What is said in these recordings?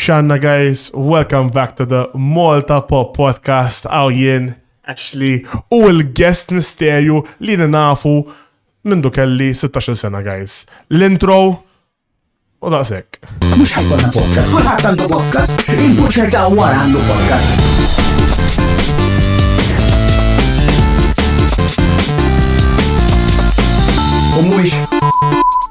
X'għandna guys, welcome back to the Malta Pop Podcast hawn jien, Ashley, u l-guest misterju li nafu mindu kelli 16 sena guys. L-intro u daqshekk. Mhux ħa jkollna podcast, kulħadd għandu podcast, il-butcher ta' wara għandu podcast. U mhuwiex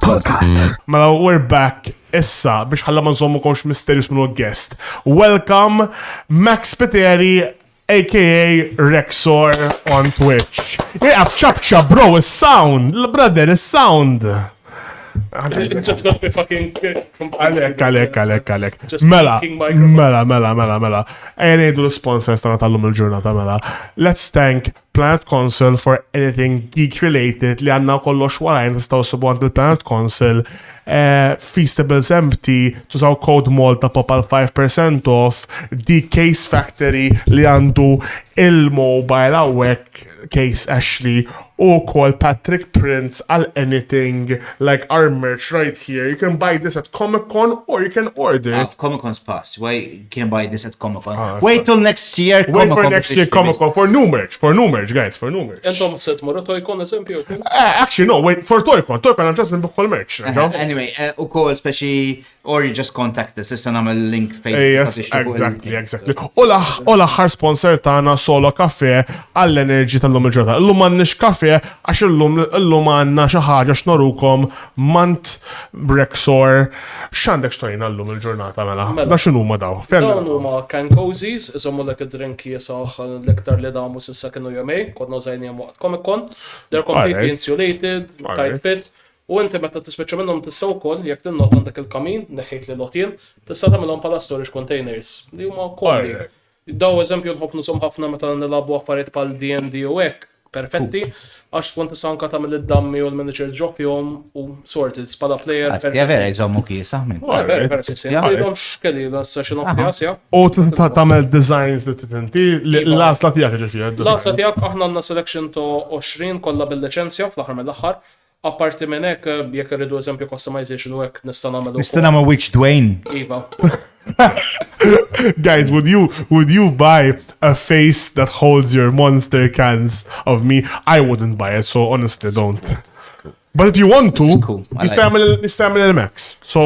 podcast. Mela, we're back issa biex ħalla ma nżommukomx misterjus minnu guest. Welcome Max Spiteri aka Rexor on Twitch. Iqaf ċapċa bro, is-sound, l-brother, is-sound. It just got me fucking Għalek, għalek, għalek, għalek. Just Mela, clicking microphones. mela, mela, mela, mela. Ejja ngħidu l-sponsors tagħna tal-lum il-ġurnata, mela. Let's thank Planet Console for anything geek related li għandna kollox warajn tistgħu ssibu għand il-Planet Console. Eh, Feastables Empty, tużaw code Malta pop għal 5% off, The Case Factory li għandu il-mobile hawnhekk Case Ashley u call Patrick Prince għal anything like our merch right here. You can buy this at Comic Con or you can order Ah, it. Comic Con's past. Why you can buy this at Comic Con? Ah, Wait till next year. Wait Comic for Con next year Comic Con for new merch, for new merch, guys, for new merch. Intom se tmorru Toycon eżempju. Uh, actually, no, wait, for Toycon. Toycon, I'm just nbuħħol merch. no? Anyway, uh, u kol speċi, or you just contact us, issa nagħmel link fejn. Eh, Yes, tista' tixtri fuq il- exactly, exactly. U l-aħ- u l-aħħar sponsor tagħna Solo Cafe għall-enerġi tal-lum il-ġurnata. Illum m'għandniex kafe għax illum illum għandna xi ħaġa x'norukom mant Brexor. X'għandek xtojna llum il-ġurnata mela? Mela. Da x'inhuma daw? Fejn Dawn huma can cozies, iżommu l id-drink jisaħ l-iktar li damu s'issa kienu jomej, konna użajnihom waqt Comic Con. They're completely Alright. insulated, tight Alright. fit. U inti meta tispiċċa minnhom tista' wkoll jekk tinnot għandek il-kamin, neħħejt li lotien, tista' tagħmilhom bħala storage containers li huma komdi. Alright. Daw eżempju nħobb nużhom ħafna meta nilagħbu affarijiet bħal D&D u hekk, perfetti, għax tkun tista' anke tagħmel id-dammi u l-miniatures ġo fihom u sorted, bħala player. Ah, Ja vera, jżommu kiesaħ minn. Vera, vera, kiesaħ. Ja. Ilhom x'kelli da session of Asja. U tista' tagħmel designs li titinti li l-għażla tiegħek ġifieri. L-għażla tiegħek aħna għandna selection ta' 20 kollha bil-liċenzja fl-aħħar mill-aħħar. Apparti minn hekk, jekk irridu eżempju customization u hekk nista' nagħmel ukoll. Nista' nagħmel Witch Dwayne. Iva. Guys, would you would you buy a face that holds your monster cans of me? I wouldn't buy it, so honestly don't. But if you want to, This is cool. I like jista' jagħmel jista' jagħmel il-max. So,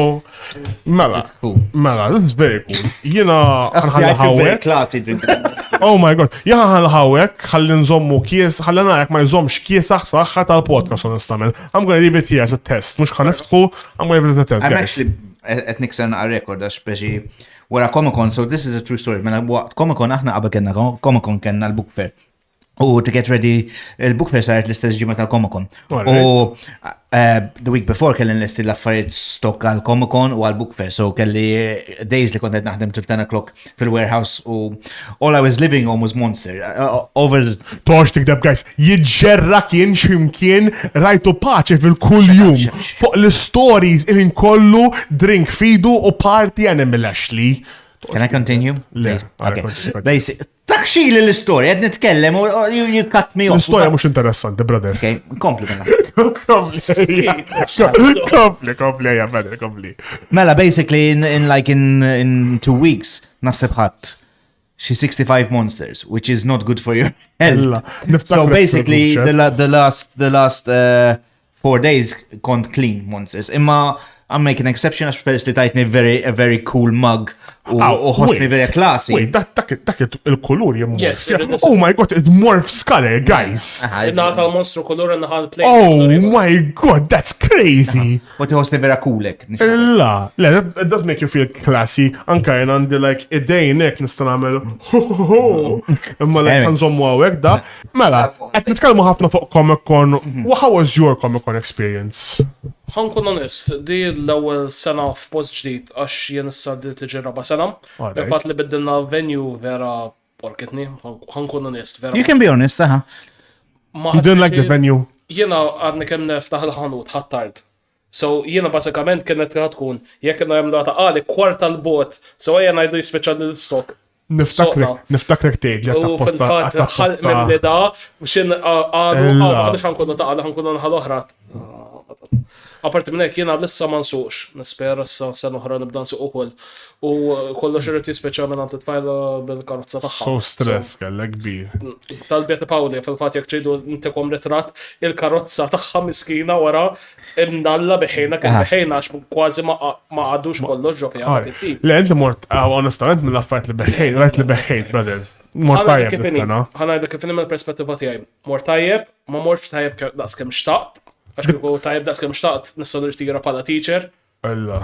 mela, Cool. mela, this is very cool. Jiena Assi, I feel very ħanħalli classy drinking. Oh my god, jiena ħanħalli ħalli nżommu kies, ħalli narak ma jżommx kiesaħ saħħa tal-podcast onestament. I'm gonna leave it here as a test. Mhux ħaniftħu, I'm gonna leave it as a test, I'm guys. actually qed nikser naqa record għax speċi wara Comic Con, so this is a true story. Mela waqt Comic Con aħna qabel kellna Comic Con kellna l-book fair. U to get ready, il-book fair saret l-istess ġimgħa tal-Comic Con. Alright. U uh, the week before kelli nlesti l-affarijiet stock għal Comic Con u għal book fair, so kelli days li kont qed naħdem till 10 o'clock fil-warehouse u all I was living on was Monster. Uh, over Tox tikdeb, guys, jiġġerra kien ximkien rajtu paċe fil-kull jum. Fuq l-stories il kollu drink fidu u party animal Ashley. Can I continue? Le, Please. alright, Okay. continue, continue. Basic. Taxxili l-istorja, qed nitkellem u u you, you cut me off. L-istorja mhux interessanti, brother. Okay, kompli mela. Kompli, kompli, kompli, ja, brother, kompli. Mela, basically, in, in like in, in two weeks, naħseb ħadd xi 65 monsters, which is not good for your health. Illa, niftakar So basically, fil-group the, la the last, the last uh, four days kont clean monsters. Imma I'm making an exception għax peress li tajtni very, a very cool mug u Ah, u ħossni wait. very classy. Wait, dak dak dak il-kulur jimmu. Yes, it is. Oh my god, it morphs color, guys. Aha, In-naħa tal-monstru kulur, in-naħa l-play. Oh my god, that's crazy. U tħossni vera coolek. Illa, le, that, it does make you feel classy. Anka jien għandi like idejnek nista' nagħmel ho, ho, ho. Imma like Anyway. nżommu hawnhekk da. Mela, qed nitkellmu ħafna fuq Comic Con. Well, How was your Comic Con experience? Ħa nkun onest, di l-ewwel sena f'post ġdid għax jien issa di tiġi raba sena. Alright. Il-fatt li biddilna venue vera porkitni, ħa nkun onest, vera. You can be honest, aha. Ma You didn't like the ħadd venue? Jiena għadni kemm niftaħ il-ħanut ħattard. So jiena bażikament kienet ħa tkun jekk kienu jagħmlu ta' qali kwarta l-bot, so ejja ngħidu jispiċċa l-stock. Niftakrek, Soqna. niftakrek tgħid li U għatta fil-fatt ħalq minn li da, u xin għadu, Illa. għadu ħankunu ta' għadu ħankunu naħa l-oħra. Aparti minn hekk jiena lissa ma nsuqx, nispera issa sena oħra nibda nsuq ukoll. U kollox irid jispiċċa minn għand it-tfajla bil-karozza tagħha. So stress kellek kbir. Talbiet Pawli, fil-fatt jekk tridu ntikom ritratt, il-karozza tagħha miskina wara imnalla biħejna kien biħejna għax kważi ma għadux kollox ġo fiha dak it-tip. Le inti mort, ah, onestament mill-affarijiet li beħejt, rajt li beħejt, brother. Mort tajjeb dis-sena. Ħa ngħidlek kif inhi mill-perspettiva tiegħi. Mort tajjeb, ma mortx tajjeb daqs kemm xtaqt, għax kieku tajjeb daqs kemm xtaqt nista' nirtira bħala teacher. Alla.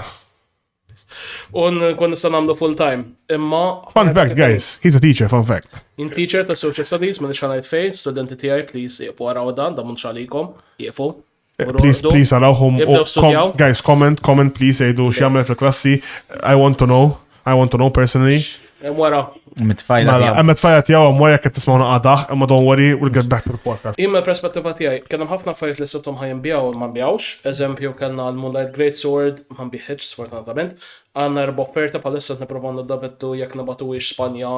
U nkun nista' nagħmlu full time. Imma Fun fact, guys, he's a teacher, fun fact. Jien teacher ta' social studies, ma nix ngħid fejn, studenti tiegħi please jieqfu araw dan, dan mhux għalikom, jieqfu. Please, please, arawhom. Jibdew studjaw. Guys, comment, comment, please, jgħidu x'jagħmel fil-klassi. I want to know. I want to know personally. Hemm wara. Mit-tfajla Mela, tiegħu. hemm it-tfajla tiegħu hemm wara jekk qed tismgħu naqadaħ, imma don't worry, we'll get back to the podcast. Jien mill-perspettiva tiegħi, kien hemm ħafna affarijiet li sibthom ħa jinbiegħu u ma nbigħux. Eżempju, kellna l-Moonlight Greatsword, ma nbiegħitx sfortunatament. Għandna erba' offerti bħalissa qed nipprovaw niddavettu jekk nibagħtuhiex Spanja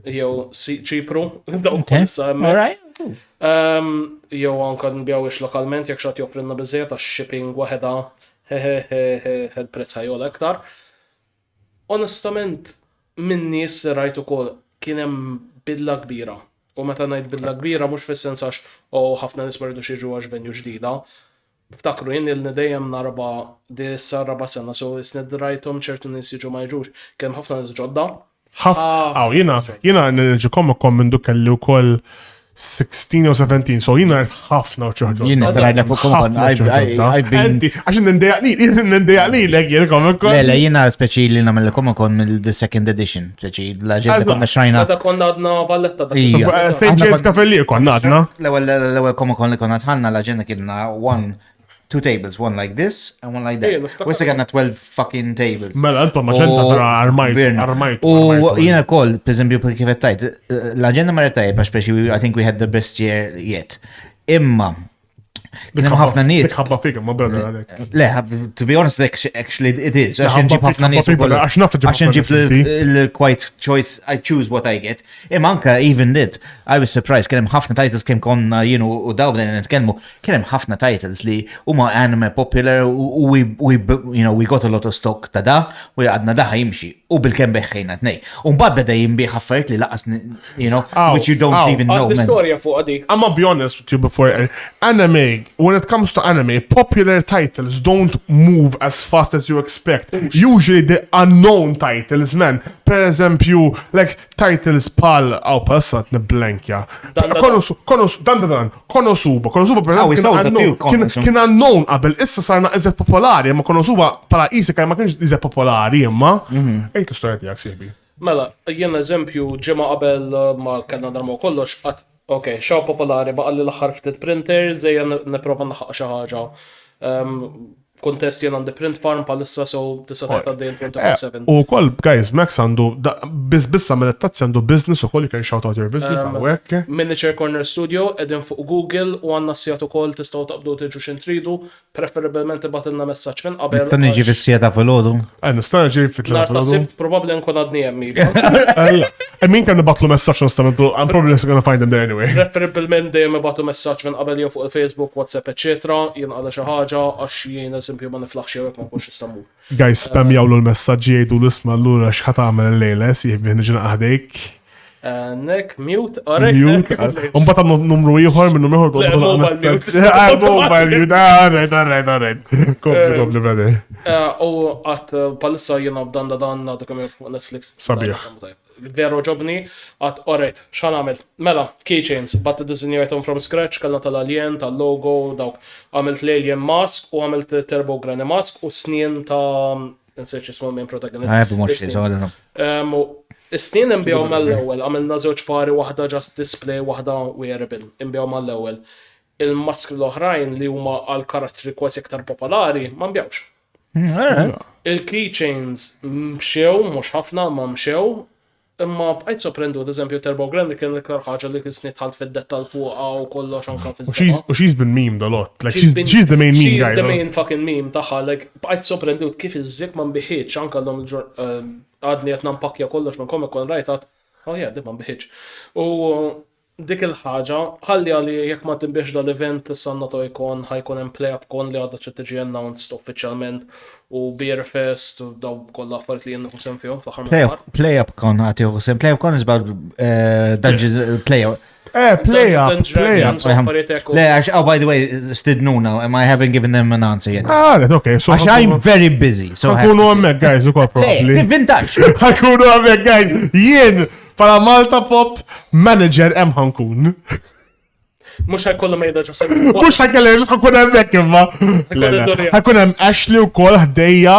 jew Ċipru. Dawk bħalissa hemmhekk. All right. Jew anke nbigħuhiex lokalment jekk xi ħadd joffrilna biżżejjed għax shipping waħedha hehehehe il-prezz ħa jogħla iktar. Onestament, minn nies li rajt ukoll kien hemm bidla kbira. U meta ngħid bidla kbira mhux fis-sens għax oh ħafna nies ma ridux jiġu għax venue ġdida. Ftakru jien ilni dejjem narba di issa r-raba' sena so isni rajthom ċertu nies jiġu ma jiġux. Kien hemm ħafna nies ġodda. Ħaf, aw, jiena, jiena niġi Comic Con minn duk kelli wkoll 16 jew 17, so jiena rajt ħafna u ċoħġo. Jien nista' ngħidlek fuq Comic Con, I've been. Għax nindejaq li, nindejaq li lek jien Comic Con. Le, le, jiena speċi li nagħmel Comic Con mill the second edition, speċi l-aġenda konna xrajna. Meta konna għadna Valletta dak. Ija. Fejn James Cavalier konna għadna. L-ewwel l-ewwel Comic Con li konna dħalna l-aġenda kienna one two tables, one like this and one like that. U issa kellna 12 fucking tables. Mela, intom aġenda tra armajt, armajt. U jiena kol, per eżempju, kif qed tajt, l-aġenda marret tajjeb għax speċi I think we had the best year yet. Imma, Kien hemm ħafna nies. Ħabba fik, ma brother għalek. Le, to be honest, actually it is. Għax nġib ħafna nies. Għax naf Għax nġib l-quite choice, I choose what I get. Imma anka even did, I was surprised, kien hemm ħafna titles kemm konna jienu u daw bdejna nitkellmu, kien hemm ħafna titles li huma anime popular u we, we, you know, we got a lot of stock ta' da u għadna da jimxi u bil-kemm beħħejna tnej. U mbagħad beda jinbih affarijiet li laqas you know, which you don't even know. Għandi storja fuq għadik. I'm gonna be honest with you before anime, when it comes to anime, popular titles don't move as fast as you expect. Usually the unknown titles, man. Per eżempju, like Titles pal, għaw passa niblankja. Dan dan dan, Konosuba, Konosuba per eżempju kien unknown qabel, issa sarna iżet popolari, imma Konosuba pala isekai ma kienx iżet popolari imma. Mhm. Ejt l-istorja tiegħek sieħbi. Mela, jien eżempju ġimgħa qabel eh, ma kellna darma kollox, qatt ok, xaw popolari baqalli l-aħħar ftit printers, ejja nipprova naħaq xi ħaġa. Ehm, Kuntest jien għandi print farm palissa so tista' tgħid għaddejn 24/7. Eh, u wkoll guys, Max għandu biss bissa minn it-tazzi għandu business ukoll you can shout out your business um, hawnhekk. Miniature Corner Studio qegħdin fuq Google u għandna s-sijat ukoll tistgħu taqbdu tiġu x'in tridu, preferibilment ibgħatilna messaġġ minn qabel. Nista' niġi fis-sija ta' filgħodu. Eh, nista' niġi fit-tlieta filgħodu. Sibt probabbli nkun għadni hemm. Iva. I mean kan nibatlu messaġġ onestament, I'm probably just gonna find them there anyway. Preferibilment dejjem ibatu messaġġ minn qabel jew fuq il-Facebook, WhatsApp, eċetera, jien għala xi ħaġa għax jien eżempju ma niflaħx jew hekk ma nkunx nista' mmur. Guys, spam jawlu l-messaġġi jgħidu l-isma allura x'ħa tagħmel illejla, sieħbi niġi naqaħdejk. Nek, mute, alright. Mute. Umbagħad għandna numru ieħor minn numru ieħor. Mobile mute. Ah, mobile mute. Alright, alright, alright. Kompli, kompli, brother. U għat palissa jiena b'dan da dan għadu kemm fuq Netflix. Sabiħ. Veru ġobni, għat alright, xan għamil? Mela, keychains, bat dizinjajtom from scratch, kellna tal-alien, tal-logo, dawk. Għamilt l-alien mask u għamilt turbo granny mask u snien ta' nsejt x'ismu l-main protagonist. I haven't watched it, so I don't know. Is-snien inbiegħu mal-ewwel, għamilna żewġ pari waħda just display, waħda wearable, inbiegħu mal-ewwel. Il-mask l-oħrajn li huma għal karattri kważi aktar popolari ma nbigħux. Hmm, Il-keychains mxew, mhux ħafna, ma mxew, Imma bqajt sorprendut, eżempju, Turbo Granny kien l-iktar ħaġa li kien dħalt fid-dettal fuqha u kollox anka fiż-żebgħa. U she's been memed a lot. Like, she's, she's the main meme guy. She's the main fucking meme tagħha. Like, bqajt sorprendut kif iż-żik ma nbiħitx anka l-lum eh, għadni qed nampakja kollox minn Comic Con rajt għad, oh yeah, di ma nbiħitx. U Dik il-ħaġa, ħalli għalli jekk ma tinbiex dal-event issa għandna Toycon, ħa jkun hemm Play Up Con li għadha trid tiġi announced uffiċjalment u Beer Fest u daw kollha affarijiet li jien nieħu sehem fihom fl-aħħar mill-aħħar. Play Up Con għad jieħu sehem. Play Up Con is about Dungeons Play Up. Eh, Play Up, Dungeons and Play Up. Dragons u affarijiet hekk. Le, għax, oh, by the way, stidnuna, am I haven't given them an answer yet. Ah, okay, so. Għax I'm very busy, so. I have Ħa nkunu to see. hemmhekk, guys, ukoll Le, probably. tivvintax. Ħa nkunu hemmhekk, guys. Jien Pala Malta Pop Manager hemm ħa nkun. Mhux ħa jkollu mejda ġo sew. Mhux ħa jkollu ħa nkun hemmhekk imma. Ħa jkun hemm Ashley wkoll ħdejja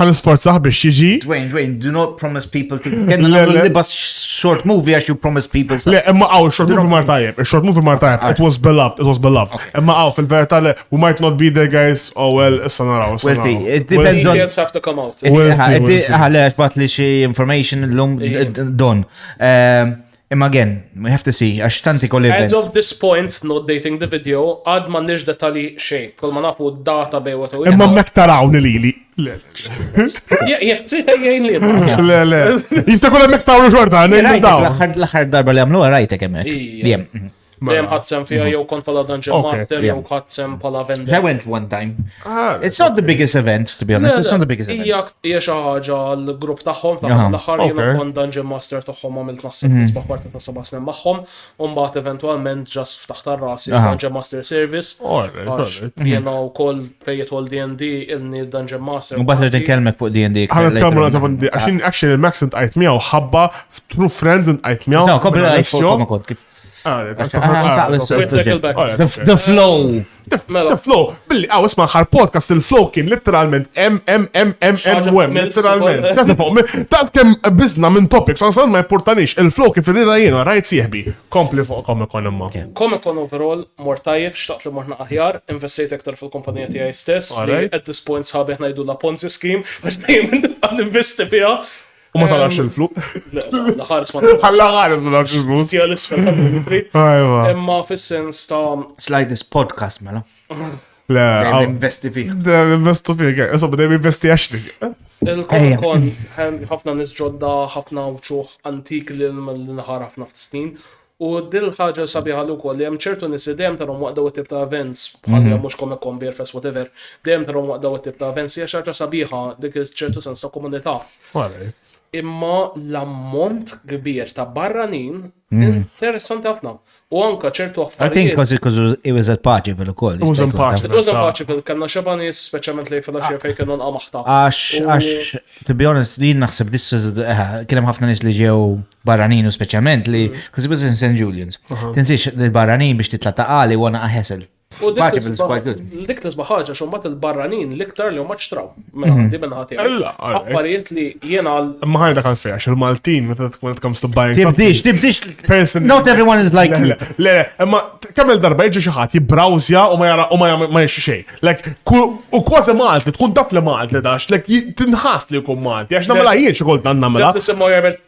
ħa nisforzah biex jiġi. Dwayne, Dwayne, do not promise people to. Kenna nagħmlu libas short movie għax you promise people. Le, imma għaw, short movie mar tajjeb, short movie mar tajjeb, it was beloved, it was beloved. Imma għaw, fil-verità le, we might not be there guys, oh well, issa naraw. We'll see, it depends on. Details have to come out. We'll see, we'll see. Għale, għax bat li xi information l-lum don. Imma again, we have to see, għax tanti kolli As event. of this point, not dating the video, għad ma nix detali xejn. Kull ma nafu data bej u Imma mek tarawni lili. Le, Jek trid jgħin li. le, le. Jista' jkun hemmhekk tawru xorta, ngħidu daw. L-aħħar darba li għamluha rajtek hemmhekk. Ija. Jem. Dejjem ħadd sem fiha jew kont bħala Dungeon Okay, Master yeah. jew ħadd sem bħala I vendor. went one time. Ah, It's not the biggest event, to be honest. It's not the biggest event. Hija hija xi ħaġa l-grupp tagħhom ta' Aha. l-aħħar jiena Okay. kont Dungeon Master tagħhom għamilt naħseb tisbaħ parti ta' seba' snin magħhom u mbagħad eventwalment just ftaħt tar rasi Aha. Dungeon Master Service. Alright, Għax alright. jiena wkoll fejn jidħol D&D ilni Dungeon Master. U bat rrid nkellmek fuq D&D. Ħa iktar nitkellmu later on. għal D&D. Għaxin actually il-Max intqajt miegħu ħabba true friends intqajt miegħu. No, kompli għajt fuq Comic Con. Kif The flow. Mela. The flow. Billi, għaw, isma ħar podcast il-flow kien literalment M, M, M, M, M, U, M, literalment. Xaġa fuq, Ta' kem bizna minn topics, għan ma importanix, il-flow kif irrida jiena, rajt sieħbi. Kompli fuq Comic Con imma. Comic Con overall, mor tajjeb, xtaqt li morna aħjar, investejt aktar fil-kumpanija tiegħi stess, li Alright. at this point sħabi ħnajdu la Ponzi scheme, għax dejjem nibqa' ninvesti fiha. U ma tarax il-flow. Le, la ħares ma tarax. Ħalla ħares ma tarax il-flus. Tija l-isfel għal-mitri. Ajwa. Imma fis-sens ta' Slide this podcast, mela. Le, Dejjem għaw. Investi fih. Dejjem Investu fih, insomma, dejjem investi għaxli fih. il-Comic Con ħafna nies ġodda, ħafna wċuħ antik li nħar ħafna ftit snin. U dil ħaġa sabiħa li wkoll li hemm ċertu nies li dejjem tarhom waqt daw it-tip ta' events, bħal mm mhux Comic Con, Beer Fest, whatever, dejjem tarhom waqt daw it-tip ta' events hija xi ħaġa sabiħa dik ċertu sens ta' komunità. Alright. Imma l-ammont kbir ta' barranin interessanti ħafna. U anka ċertu I think affarijiet. because it, 'cause it was at Paceville ukoll. It was in Paceville. It was impossible, kellna xeba nies speċjalment li fil-għaxija fejn kienu nqamaħta. Għax, għax, to be honest, jien naħseb this is, eh, kien hemm ħafna nies li ġew barranin u speċjalment li, because it was in St. Julian's. Tinsiex li barranin biex titla ta' għali u għana ħesel. U dik Paceville is quite good. dik l-isbaħ ħaġa xumbat il-barranin l-iktar li huma xtraw. Mela Mhm. di minn ħati. Ella, alright. Affarijiet li jiena għal Imma ħajda kan fejn, għax il-Maltin, meta when it comes to buying Tibdix, tibdix. Person- Not everyone is like Le, you. le, le, imma kemm il-darba jiġi xi ħadd jibbrawżja u ma jara u ma jagħmel- ma jixxi xejn. Like, u kważi Malti, tkun taf li Malti dax, like tinħass li jkun Malti, għax nagħmilha jien xi kultant nagħmilha. Dak tisimgħu jagħmel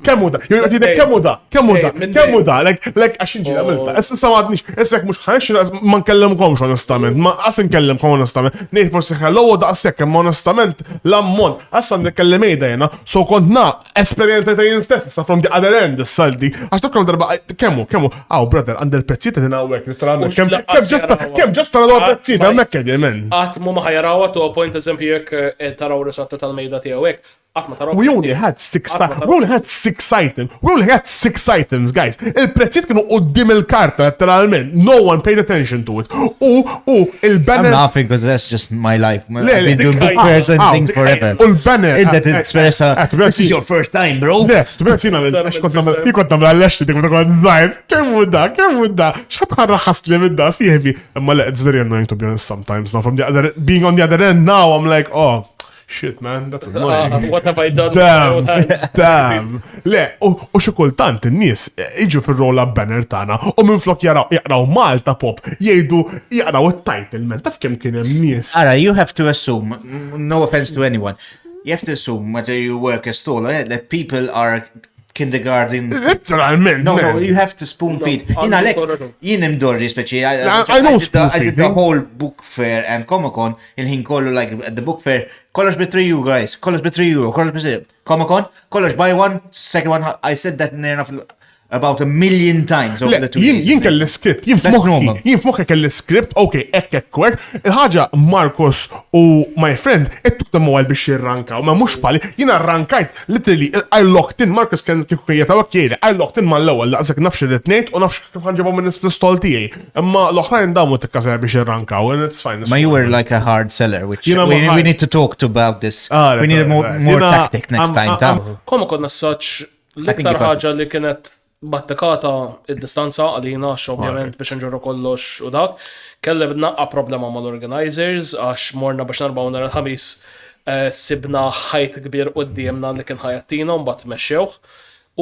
Kemm hu da? Jew jgħidlek kemm hu da? Kemm hu da? Ej, minn Kemm hu da? Like, like għax inġi għamilta. Issa sa m'għadniex, issa jekk mhux ħanx ma nkellimkomx onestament, ma qas nkellimkom onestament. Ngħid forsi hello u daqshekk imma onestament l-ammont. Issa nitkellem ejda jiena, so kont na esperjenza ta' jien stess issa from the other end is-saldi. Għax taf kemm darba kemm hu, kemm hu. Aw brother, għand il-prezzijiet qegħdin hawnhekk literalment. Kemm kemm ġesta kemm ġesta nagħmlu prezzijiet hemmhekk qegħdin men. qatt mu ma ħajrawha to a point eżempju jekk eh, taraw ritratta tal-mejda tiegħu hekk, qatt ma taraw. We only had six Qatt ma we only had six items. We only had six items, guys. Il-prezzijiet kienu qudiem il-karta, letteralment. No one paid attention to it. U u I'm il-banner laughing because that's just my life. Le, I've been le, doing book fairs and Ow. things forever. u l-banner. Inta t-espressa, Eh, this is your first time, bro. Le, to be honest, jiena għax kont nagħmel jien kont nagħmel għall-lexti dik meta kont żgħir. Kemm hu da, kemm hu da. X'ħadd ħarraħas li minn da sieħbi. Imma le, it's very annoying to be honest sometimes now from the other being on the other end now I'm like, oh, shit man, that's annoying. Ah, What have I done with my own Damn, hands? damn. Le, u u xi kultant in-nies iġu fir-roll up banner tagħna u minflok jaraw jaqraw Malta Pop jgħidu jaqraw it-title man taf kemm kien hemm nies. Ara, you have to assume, no offense to anyone, you have to assume whether you work a stall, eh, that people are kindergarten. Literalment. No, no, man. you have to spoon feed. No, Jien għandu għalek, raġun. jien imdorri speċi. I know did the- spoon I did the feeding. whole book fair and Comic Con, il-ħin kollu like at the book fair, kollox bi 3 euro guys, kollox bi 3 euro, kollox bi 3 Comic Con, kollox buy one, second one, I said that near enough about a million times over the two Jien days. jien kelli script, jien That's f'moħħi, normal. jien f'moħħi kelli script, ok, hekk hekk hekk. Il-ħaġa Marcus u my friend, it took them a while biex jirrankaw, ma mhux pali, jiena rrankajt, literally, I locked in, Marcus kien kieku kien jitawek jgħidli, I locked in mal-ewwel, laqsek nafx irrid ngħid u nafx kif ħanġibhom minn fl-istol tiegħi. Imma l-oħrajn damu tikkażer biex jirrankaw, and it's fine. Ma you were like a hard seller, which You know, we, I'm a we hard- need to talk to about this. Ah, we need a right, more, right. more You know, tactic next I'm- time. I'm- ta' Koma konna such l-iktar you passed ħaġa li kienet battikata id-distanza għalina għax ovvjament biex nġorru kollox u dak. Kelli naqqa problema mal-organizers għax morna biex narbaw nhar il-ħamis eh, sibna ħajt kbir qudiemna li kien ħajattina u mbagħad mexxewh.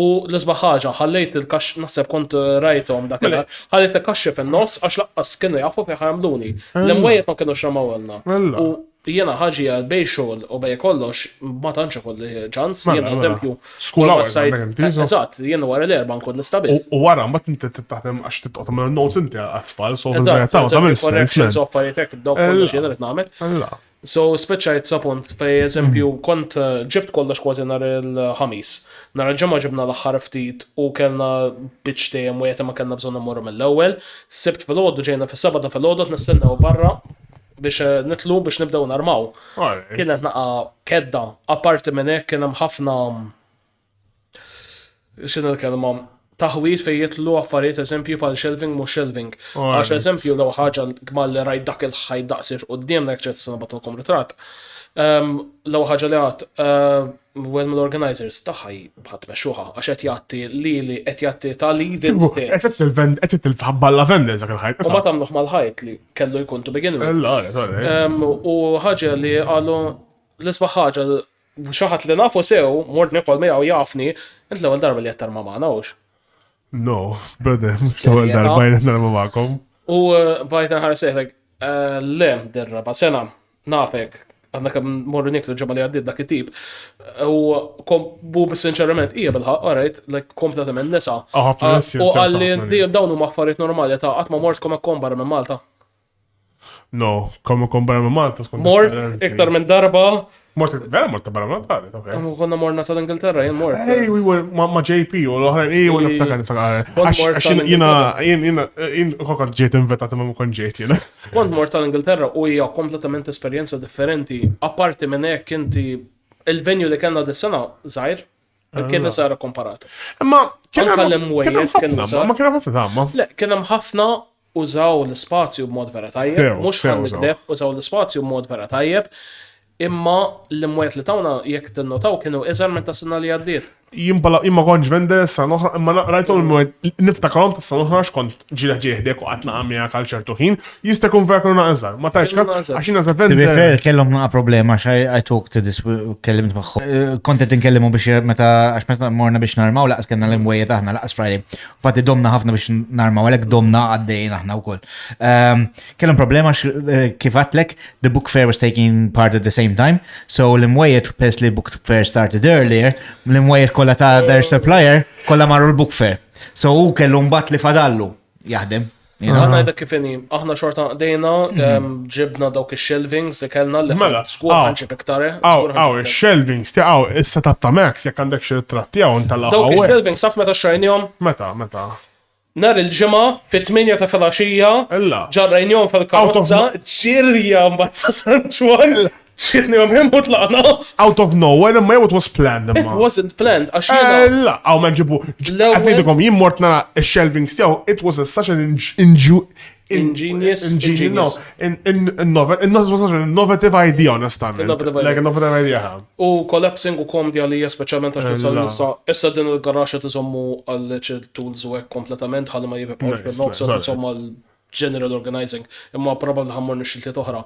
U l-isbaħ ħaġa, ħallejt il-kax, naħseb kont rajthom dak Mela. ħallejt il-kaxxi fin-nofs għax laqqas kienu jafu fejn ħajamluni. L-imwejjed ma kienux ramawelna. Mela. U jiena ħaġi għal bej xogħol u bej kollox ma tantx ikolli ċans, Mela, jiena mela. eżempju. School kull ma hours sajt- għandek inti, so. Eżatt, jiena wara l-erba nkun nista' biss. U wara, mbagħad inti taħdem għax titqgħod tagħmel notes inti għat-tfal, so Eżatt, fil-verità ma eżempju, tagħmel sens. corrections u man. affarijiet hekk, dawk kollox Ella. jiena rid nagħmel. Alla. So spiċċajt sa punt fej eżempju kont eh, ġibt kollox kważi nhar il-ħamis. Nhar il-ġimgħa ġibna l-aħħar ftit u kellna biċ dejjem u ma kellna bżonn immorru mill-ewwel. Sibt filgħodu ġejna fis-seba ta' filgħodu qed nistennew barra biex eh, nitlu biex nibdew narmaw. Alright. Kienet naqa kedda, apparti minn hekk kien hemm ħafna x'inhu l-kelma taħwit fejn jitlu affarijiet eżempju bħal shelving mhux shelving. Għax eżempju law ħaġa gmal li rajt dak il-ħajt daqsiex quddiem dak ċert se nagħtilkom ritratt. Law ħaġa li għad wieħed mill-organizers taħħaj bħat mexxuha għax qed jagħti lili qed jagħti ta' lead-in stess. Qed il-vend, qed il-ħabballa vendors dak il-ħajt. U ma tagħmluh mal-ħajt li kellu jkun to begin with. Alla, alright. U ħaġa li qalu l-isbaħ ħaġa xi ħadd li nafu sew, mort nikol miegħu jafni, int l-ewwel darba li qed tarma magħna hux. No, brother, l-ewwel darba jien narma magħkom. U eh, bajt nħares seħlek, eh, le, dirraba sena, nafek, għandna kemm morru niklu ġimgħa li għaddiet dak it-tip. U kom bu sinċerament hija bilħaq, alright, like kompletament nisa. Ah, ħafna nies U jirċerta għalli ħafna nies. dawn huma affarijiet normali ta' qatt ma mort kom kom barra minn Malta. No, kom kom barra minn Malta skont. Mort differenti. iktar minn darba, Mort, vera mort barra minn Malta, ok. u konna morna tal-Ingilterra, jien mort. Hey, we were ma, ma JP u l-oħrajn, ej, u niftakar niftakar. Kont Għax mort għax jiena, tal-Ingilterra. jien, jiena, jien, kont ġejt invitat ma kont ġejt jiena. Kont mort tal-Ingilterra u hija kompletament esperjenza differenti. Apparti minn hekk inti il-venue li kellna dis-sena żgħir, kien sara komparat. Imma kien Anka hemm l-imwejjed kien hemm kienu ħafna, żgħar. ma kien hemm ħafna ma. Le, kien hemm ħafna użaw l-ispazju b'mod vera tajjeb, Sew, mhux sew ħan użaw. nikdeb, użaw l-ispazju b'mod vera tajjeb, imma l-imwejjed li tawna jekk tinnotaw kienu iżgħar minn ta' sena li għaddiet. Jien bala jien ma kontx vender sa noħra, imma rajthom il-mwejjed niftakarhom ta' sa noħra x'kont ġieli ġieħdek u qatt naqa' miegħek għal ċertu ħin, jista' jkun vera kienu naqżar. Ma tantx Kienu kas naqżar. għax jiena sa To be vender. fair, kellhom naqa problema għax I, I talked to this, kellimt magħhom. Eh, Kont qed inkellimu biex meta għax meta morna biex narmaw laqas kellna l-imwejjed aħna laqas Friday. Fatti domna ħafna biex narmaw għalhekk domna għaddejjin aħna wkoll. Um, Kellhom problema għax eh, kif għadtlek the book fair was taking part at the same time. So l-imwejjed pers li book fair started earlier, l-imwejjed kollha ta' their supplier kollha marru l-book fair. So hu kellu mbagħad li fadallu jaħdem. You know? Għanna jda kif inhi, aħna xorta qdejna, ġibna dawk ix-shelvings li kellna li Mela, skur aw. ħanġib iktar. eh, Aw, skur aw, ħanġib iktar. il-shelvings tiegħu, is-setup ta' Max jekk għandek xi ritratti tiegħu ntella' Dawk hawnhekk. ix-shelvings saf meta xtrajnihom Meta, meta. Nar il-ġimgħa fit-8 ta' filgħaxija, Illa. ġarrajnihom fil-karozza, ġirja mbagħad sa San Ġwann, ġirnihom hemm u tlaqna. Out of nowhere, imma jew it was planned It imma. wasn't planned għax jiena Ella, għaw ma nġibu. L-ewwel- Għatnidikom, jien mort nara il-shelvings tiegħu, it was a such an inju- Ingenious, ingenious, no, ingenious. in, in, innovative, it was such an innovative idea, onestament. Innovative idea. Like, innovative idea. ha. U collapsing u komdi għalija speċjalment għax nisa Ella. nisa issa din il-garaxxa tiżommu għal tools u hekk kompletament ħalli ma jibqgħux Nice, bil-nofs nice, insomma għal general organizing imma probabbli ħammur nixxiltiet oħra.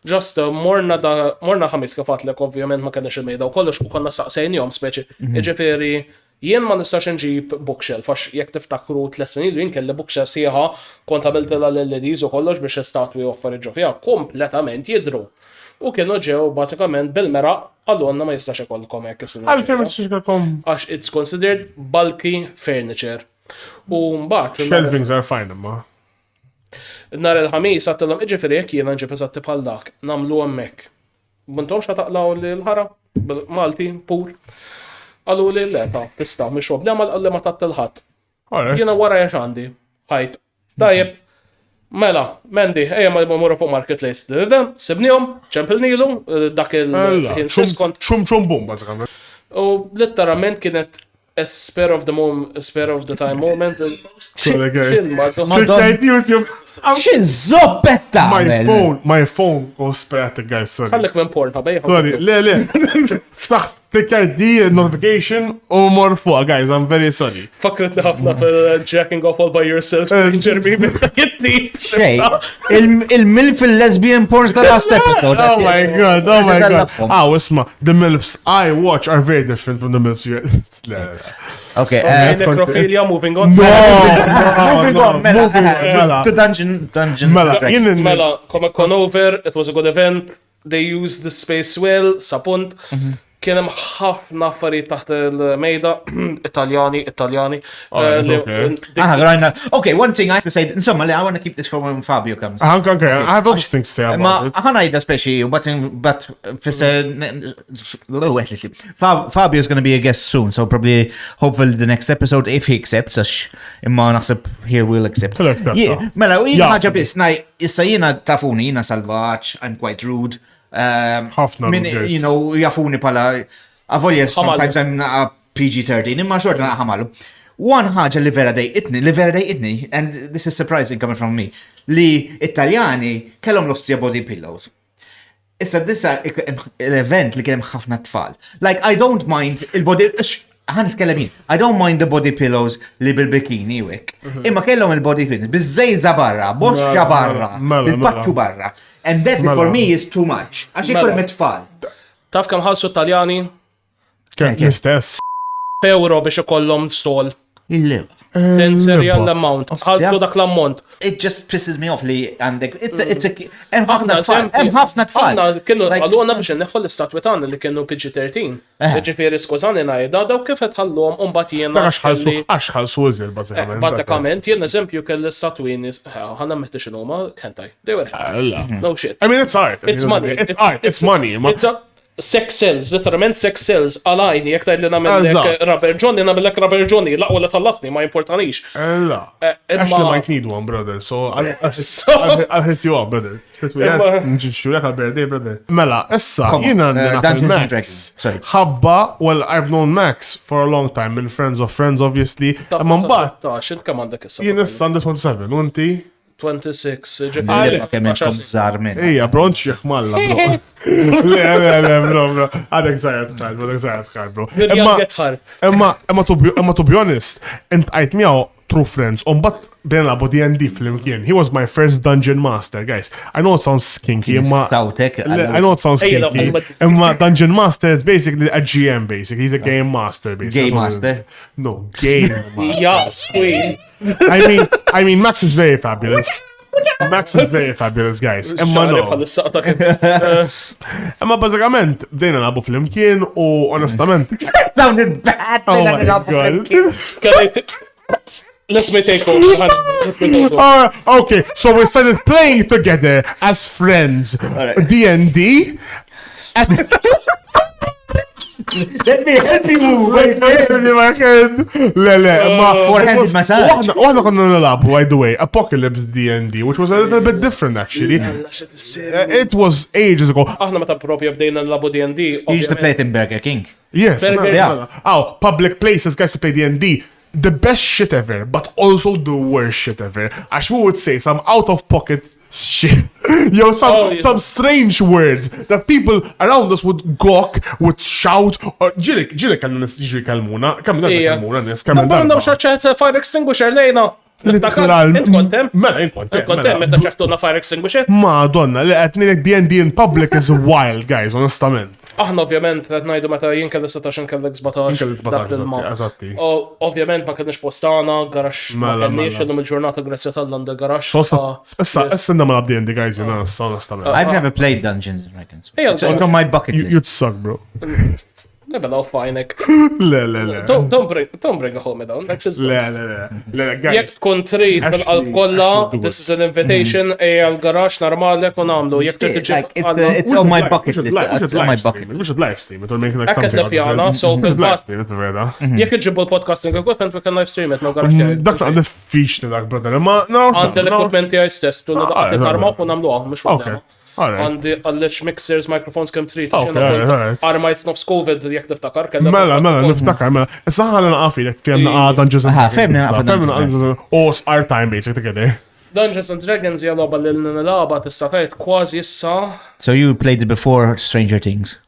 Just uh, morna da morna ħamis kif għadlek ovvjament ma kenniex il-mejda u kollox u konna saqsejnihom speċi. Jiġifieri jien ma nistax nġib bookshelf għax jekk tiftakru tliet snin ilu jien kelli bookshelf sieħa kont għamiltilha l-LEDs u kollox biex statwi u affarijiet ġo fiha kompletament jidhru. U kienu ġew basikament bil-meraq għallu għanna ma jistax ikollkom hekk is-sena Għalfejn ma ġejja. tistax ikolkom Għax it's considered bulky furniture. U mbagħad shelvings are fine imma. nhar il-ħamis għattilhom iġifieri jekk jiena nġib eżatti bħal dak, nagħmlu hemmhekk. M'intomx ħataqlaw li l-ħara bil-Malti pur. Qalu li le ta' tista' mhix problema qalli ma tattilħadd. Alright. Jiena wara għax għandi. Ħajt. Tajjeb. Mela, Mandy, ejja ma mmorru fuq marketplace. Sibnihom, ċempilnilu, eh, dak il-ħin stess kont. Ċum ċum bum, bażikament. U letteralment kienet a spare of the moment, spare of the time moment. Sorry, guys. Kien ma Clicked YouTube. X'in zoppetta! My phone, my phone goes sporadic, guys, sorry. Ħallek minn porn, ħabej. Sorry, le, le. Ftaħt clicked di notification u mor fuq, guys, I'm very sorry. Fakritni ħafna fil-jacking off all by yourself, stranger me, it-tip. Xej, il-mil fil-lesbian porns ta' last episode. Oh my god, oh my god. Tellafhom. Ah, isma, the MILFs I watch are very different from the MILFs you Le, le, le. Okay, eh, Necrophilia, moving on. No, moving no, on, mela, moving on, eh, mela. to dungeon, dungeon. Mela, Dragon. jien Mela, Comic Con over, it was a good event, they used the space well, sapunt. Kien hemm ħafna affarijiet taħt il-mejda, Italjani, Italjani. Alright, eh, li- okay. dik- Ah, rajna. Okay, one thing I have to say, insomma, I want to keep this for when Fabio comes. Anke, anke, I have lots of things to say Ma about it. ħana jida speċi, but, but fisser, Fabio is going to be a guest soon, so probably, hopefully the next episode, if he accepts, għax imma naħseb here will accept. He'll accept, Yeah, ah. Mela, u jina Yeah. ħaġa biss, naj, issa jina tafuni, jina salvaċ, I'm quite rude. Um, Ħafna min, rude, guys. You know, jafuni pala, avolja sometimes I'm a PG-13, imma xorta naqħamalu. One ħaġa li vera dejqitni, li vera dejqitni, and this is surprising coming from me, li Italjani kellhom l-ostja body pillows. Issa dissa l-event li kien hemm ħafna tfal. Like, I don't mind il-body, ħan nitkellem jien, I don't mind the body pillows li bil-bikini u hekk. Imma kellhom il-body pillows, biż-żejża barra, boxxa Mela, barra, mela, bil-paċċu mela. barra. And that Mela. for me is too much. Għax ikun Mela. hemm it-tfal. Taf kemm ħallsu Taljani? Kemm l-istess. Euro biex ikollhom stol. Il-leba. Then serial Leba. l-amount. Ħallsu dak l-ammont. It just pisses me off li għandek. It's a, it's a, hemm ħafna Aħna tfal. Hemm ħafna tfal. Aħna kienu Like- għaluna biex inneħħu l-istatwi tagħna li kienu PG-13. Eh. Ġifieri skużani ngħidha daw kif qed ħalluhom u mbagħad jiena Dak għax ħalsu, kelli- għax ħalsu iżjed, bażikament. Eh, Bażikament, jien eżempju kelli statwi nies, eh, ħanna meħtiex x'inhuma, can't I? They were happy. Alla. No shit. I mean, it's art. It's money. It's art. It's money. Ma- It's a sex sells, literalment sex sells, għalajni, jek tgħid li nagħmellek Eżatt. Rubber Johnny, nagħmellek Rubber Johnny, laqwa li tħallasni, ma importanix. Alla. Eh, imma- Actually, might need one, brother. So, I'll, I'll, So- I'll, I'll hit you up, brother. Hit me up. Imma- Nġiġxu lek għal-birthday, brother. Mela, issa, Come on, jina eh, naf Dungeons and il-Max. Dragons, sorry. Ħabba, well, I've known Max for a long time, minn friends of friends, obviously. Imma mbagħad, Tax, int kemm għandek issa? jien issa għandi 27, u inti? 26, ġifieri. Il-leba kemm għaxar intkom snin. żgħar minn. Ija, bro, nxieħ malla, bro. Le, le, le, bro, bro. Għadek zaħir tħal, bro, għadek zaħir tħal, bro. You're Imma- young at heart. Imma, imma to be, imma to be honest, int għajt miegħu true friends, un bat bdejna nagħbu D&D flimkien. He was my first dungeon master, guys. I know it sounds kinky, imma Stawtek. Le, I know it sounds Ejja, la, kinky. imma- Imma dungeon master is basically a GM, basically. He's a game master, basically. Game master. No, game master. Ja, sweet. I mean, I mean, Max is very fabulous. Max is very fabulous, guys. Imma Xagħri no. bħal is-saqta kien. Imma bażikament bdejna nagħbu flimkien u onestament. Sounded bad. Oh my god. Can I t- Let me take over. Let me take over. Okay, so we started playing together as friends. D&D. Let me help you. Wait, wait. Le, le, ma. Four-handed massage. Waħna waħna konna nilagħbu, by the way, Apocalypse D&D, which was a little bit different actually. It was ages ago. Aħna meta propja bdejna nlabu D&D. You used to play it in Burger King. Yes. Very mela, good. Yeah. mela. Oh, public places, guys, to play D&D. The best shit ever, but also the worst shit ever. Għax we would say some out of pocket shit. Yo, some Oh, yeah. some strange words that people around us would gawk, would shout. Or ġili, ġili kellna nis ġili kelmuna, kemm darba Ija. kelmuna nis, kemm Ma darba. xaċċet fire extinguisher lejna. Niftakar, Literal- Int kontem? Mela, jien kont hemm, Int kontem mela. meta ċeħtuna fire extinguisher? Madonna, li qed ngħidlek D&D in public is wild, guys, onestament. Aħna ovvjament qed ngħidu meta jien kelli 16 kellek 17. Jien kelli 17, dak l-ilma. eżatti, eżatti. O- Ovvjament ma kellniex postana, garax ma Mela, kellniex mela. illum il-ġurnata grazzja tal-għand il-garax. Issa, issa ndamma D&D, guys, jena, issa, onestament. I've never played Dungeons and Dragons. Ejja, It's, it's on my bucket You, list. you'd suck, bro. Nibelaw fajnek. Le, le, le. Don't, don't bring, don't bring a homie down. Like, she's- Le, le, le. Le, le, guys. Jekk tkun trid bil-qalb kollha, Ashley, this is an invitation, ejja l-garax normalek u nagħmlu. Jekk trid Like, iġib it's, għandna- it's on my We bucket should list. live- we It's should on my live stream bucket it. We should live stream it or make like Hekk qed something out of nippjana, it. so We should live fil-fatt- stream it, vera. Jekk iġibu l-podcasting equipment, we can live stream it, mal-garax tiegħi. Dak ta' diffiċli dak, brother. Ma, no, Għandi l-equipment tiegħi stess, tu Ah, nidaqqa ah, arma u nagħmluha, mhux Okay, problema. alright. Għandi għallex mixers, microphones kemm trid. Okay, Xena alright, kont alright. Armajt f'nofs COVID jekk tiftakar. kellna Mela, podcast mela, ukoll. niftakar, mela. Issa ħalla naqafilek fjem naqa Dungeons and Aha, Dragons. fehmna naqa Fehmna Dungeons and Dungeons and Oh, our time basic together. Dungeons and Dragons hija logħba li nilagħba tista' tgħid kważi issa So you played it before Stranger Things.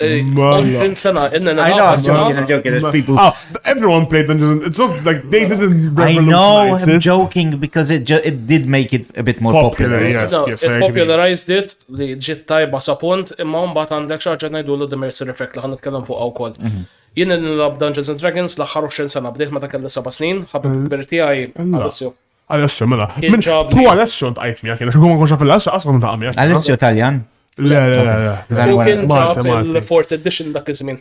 eh, Mela. 20 sena inna I know, nilagħba I'm issa. joking, I'm joking. There's people. Ah, everyone played Dungeons and It's not like they didn't I know, revolutionize I'm it. joking because it ju- it did make it a bit more Popular, popular. yes. No, I it agree. popularized it li ġiet tajba sa punt imma mbagħad għandek xi ħaġa ngħidulu the Mercer Effect li ħan nitkellem fuqha wkoll. Jien nilgħab Dungeons and Dragons l-aħħar 20 sena bdejt meta kelli seba' snin, ħabib kbir tiegħi Alessio. Alessio, mela. Kien Min, ġab tu li- Alessio ntqajt miegħek, kien xi ma fil-Alessio qasma ntaqa' miegħek. Alessio Italian. Le, le, le, le. U kien Malti, ġab Malti. il-fourth edition dak iż-żmien.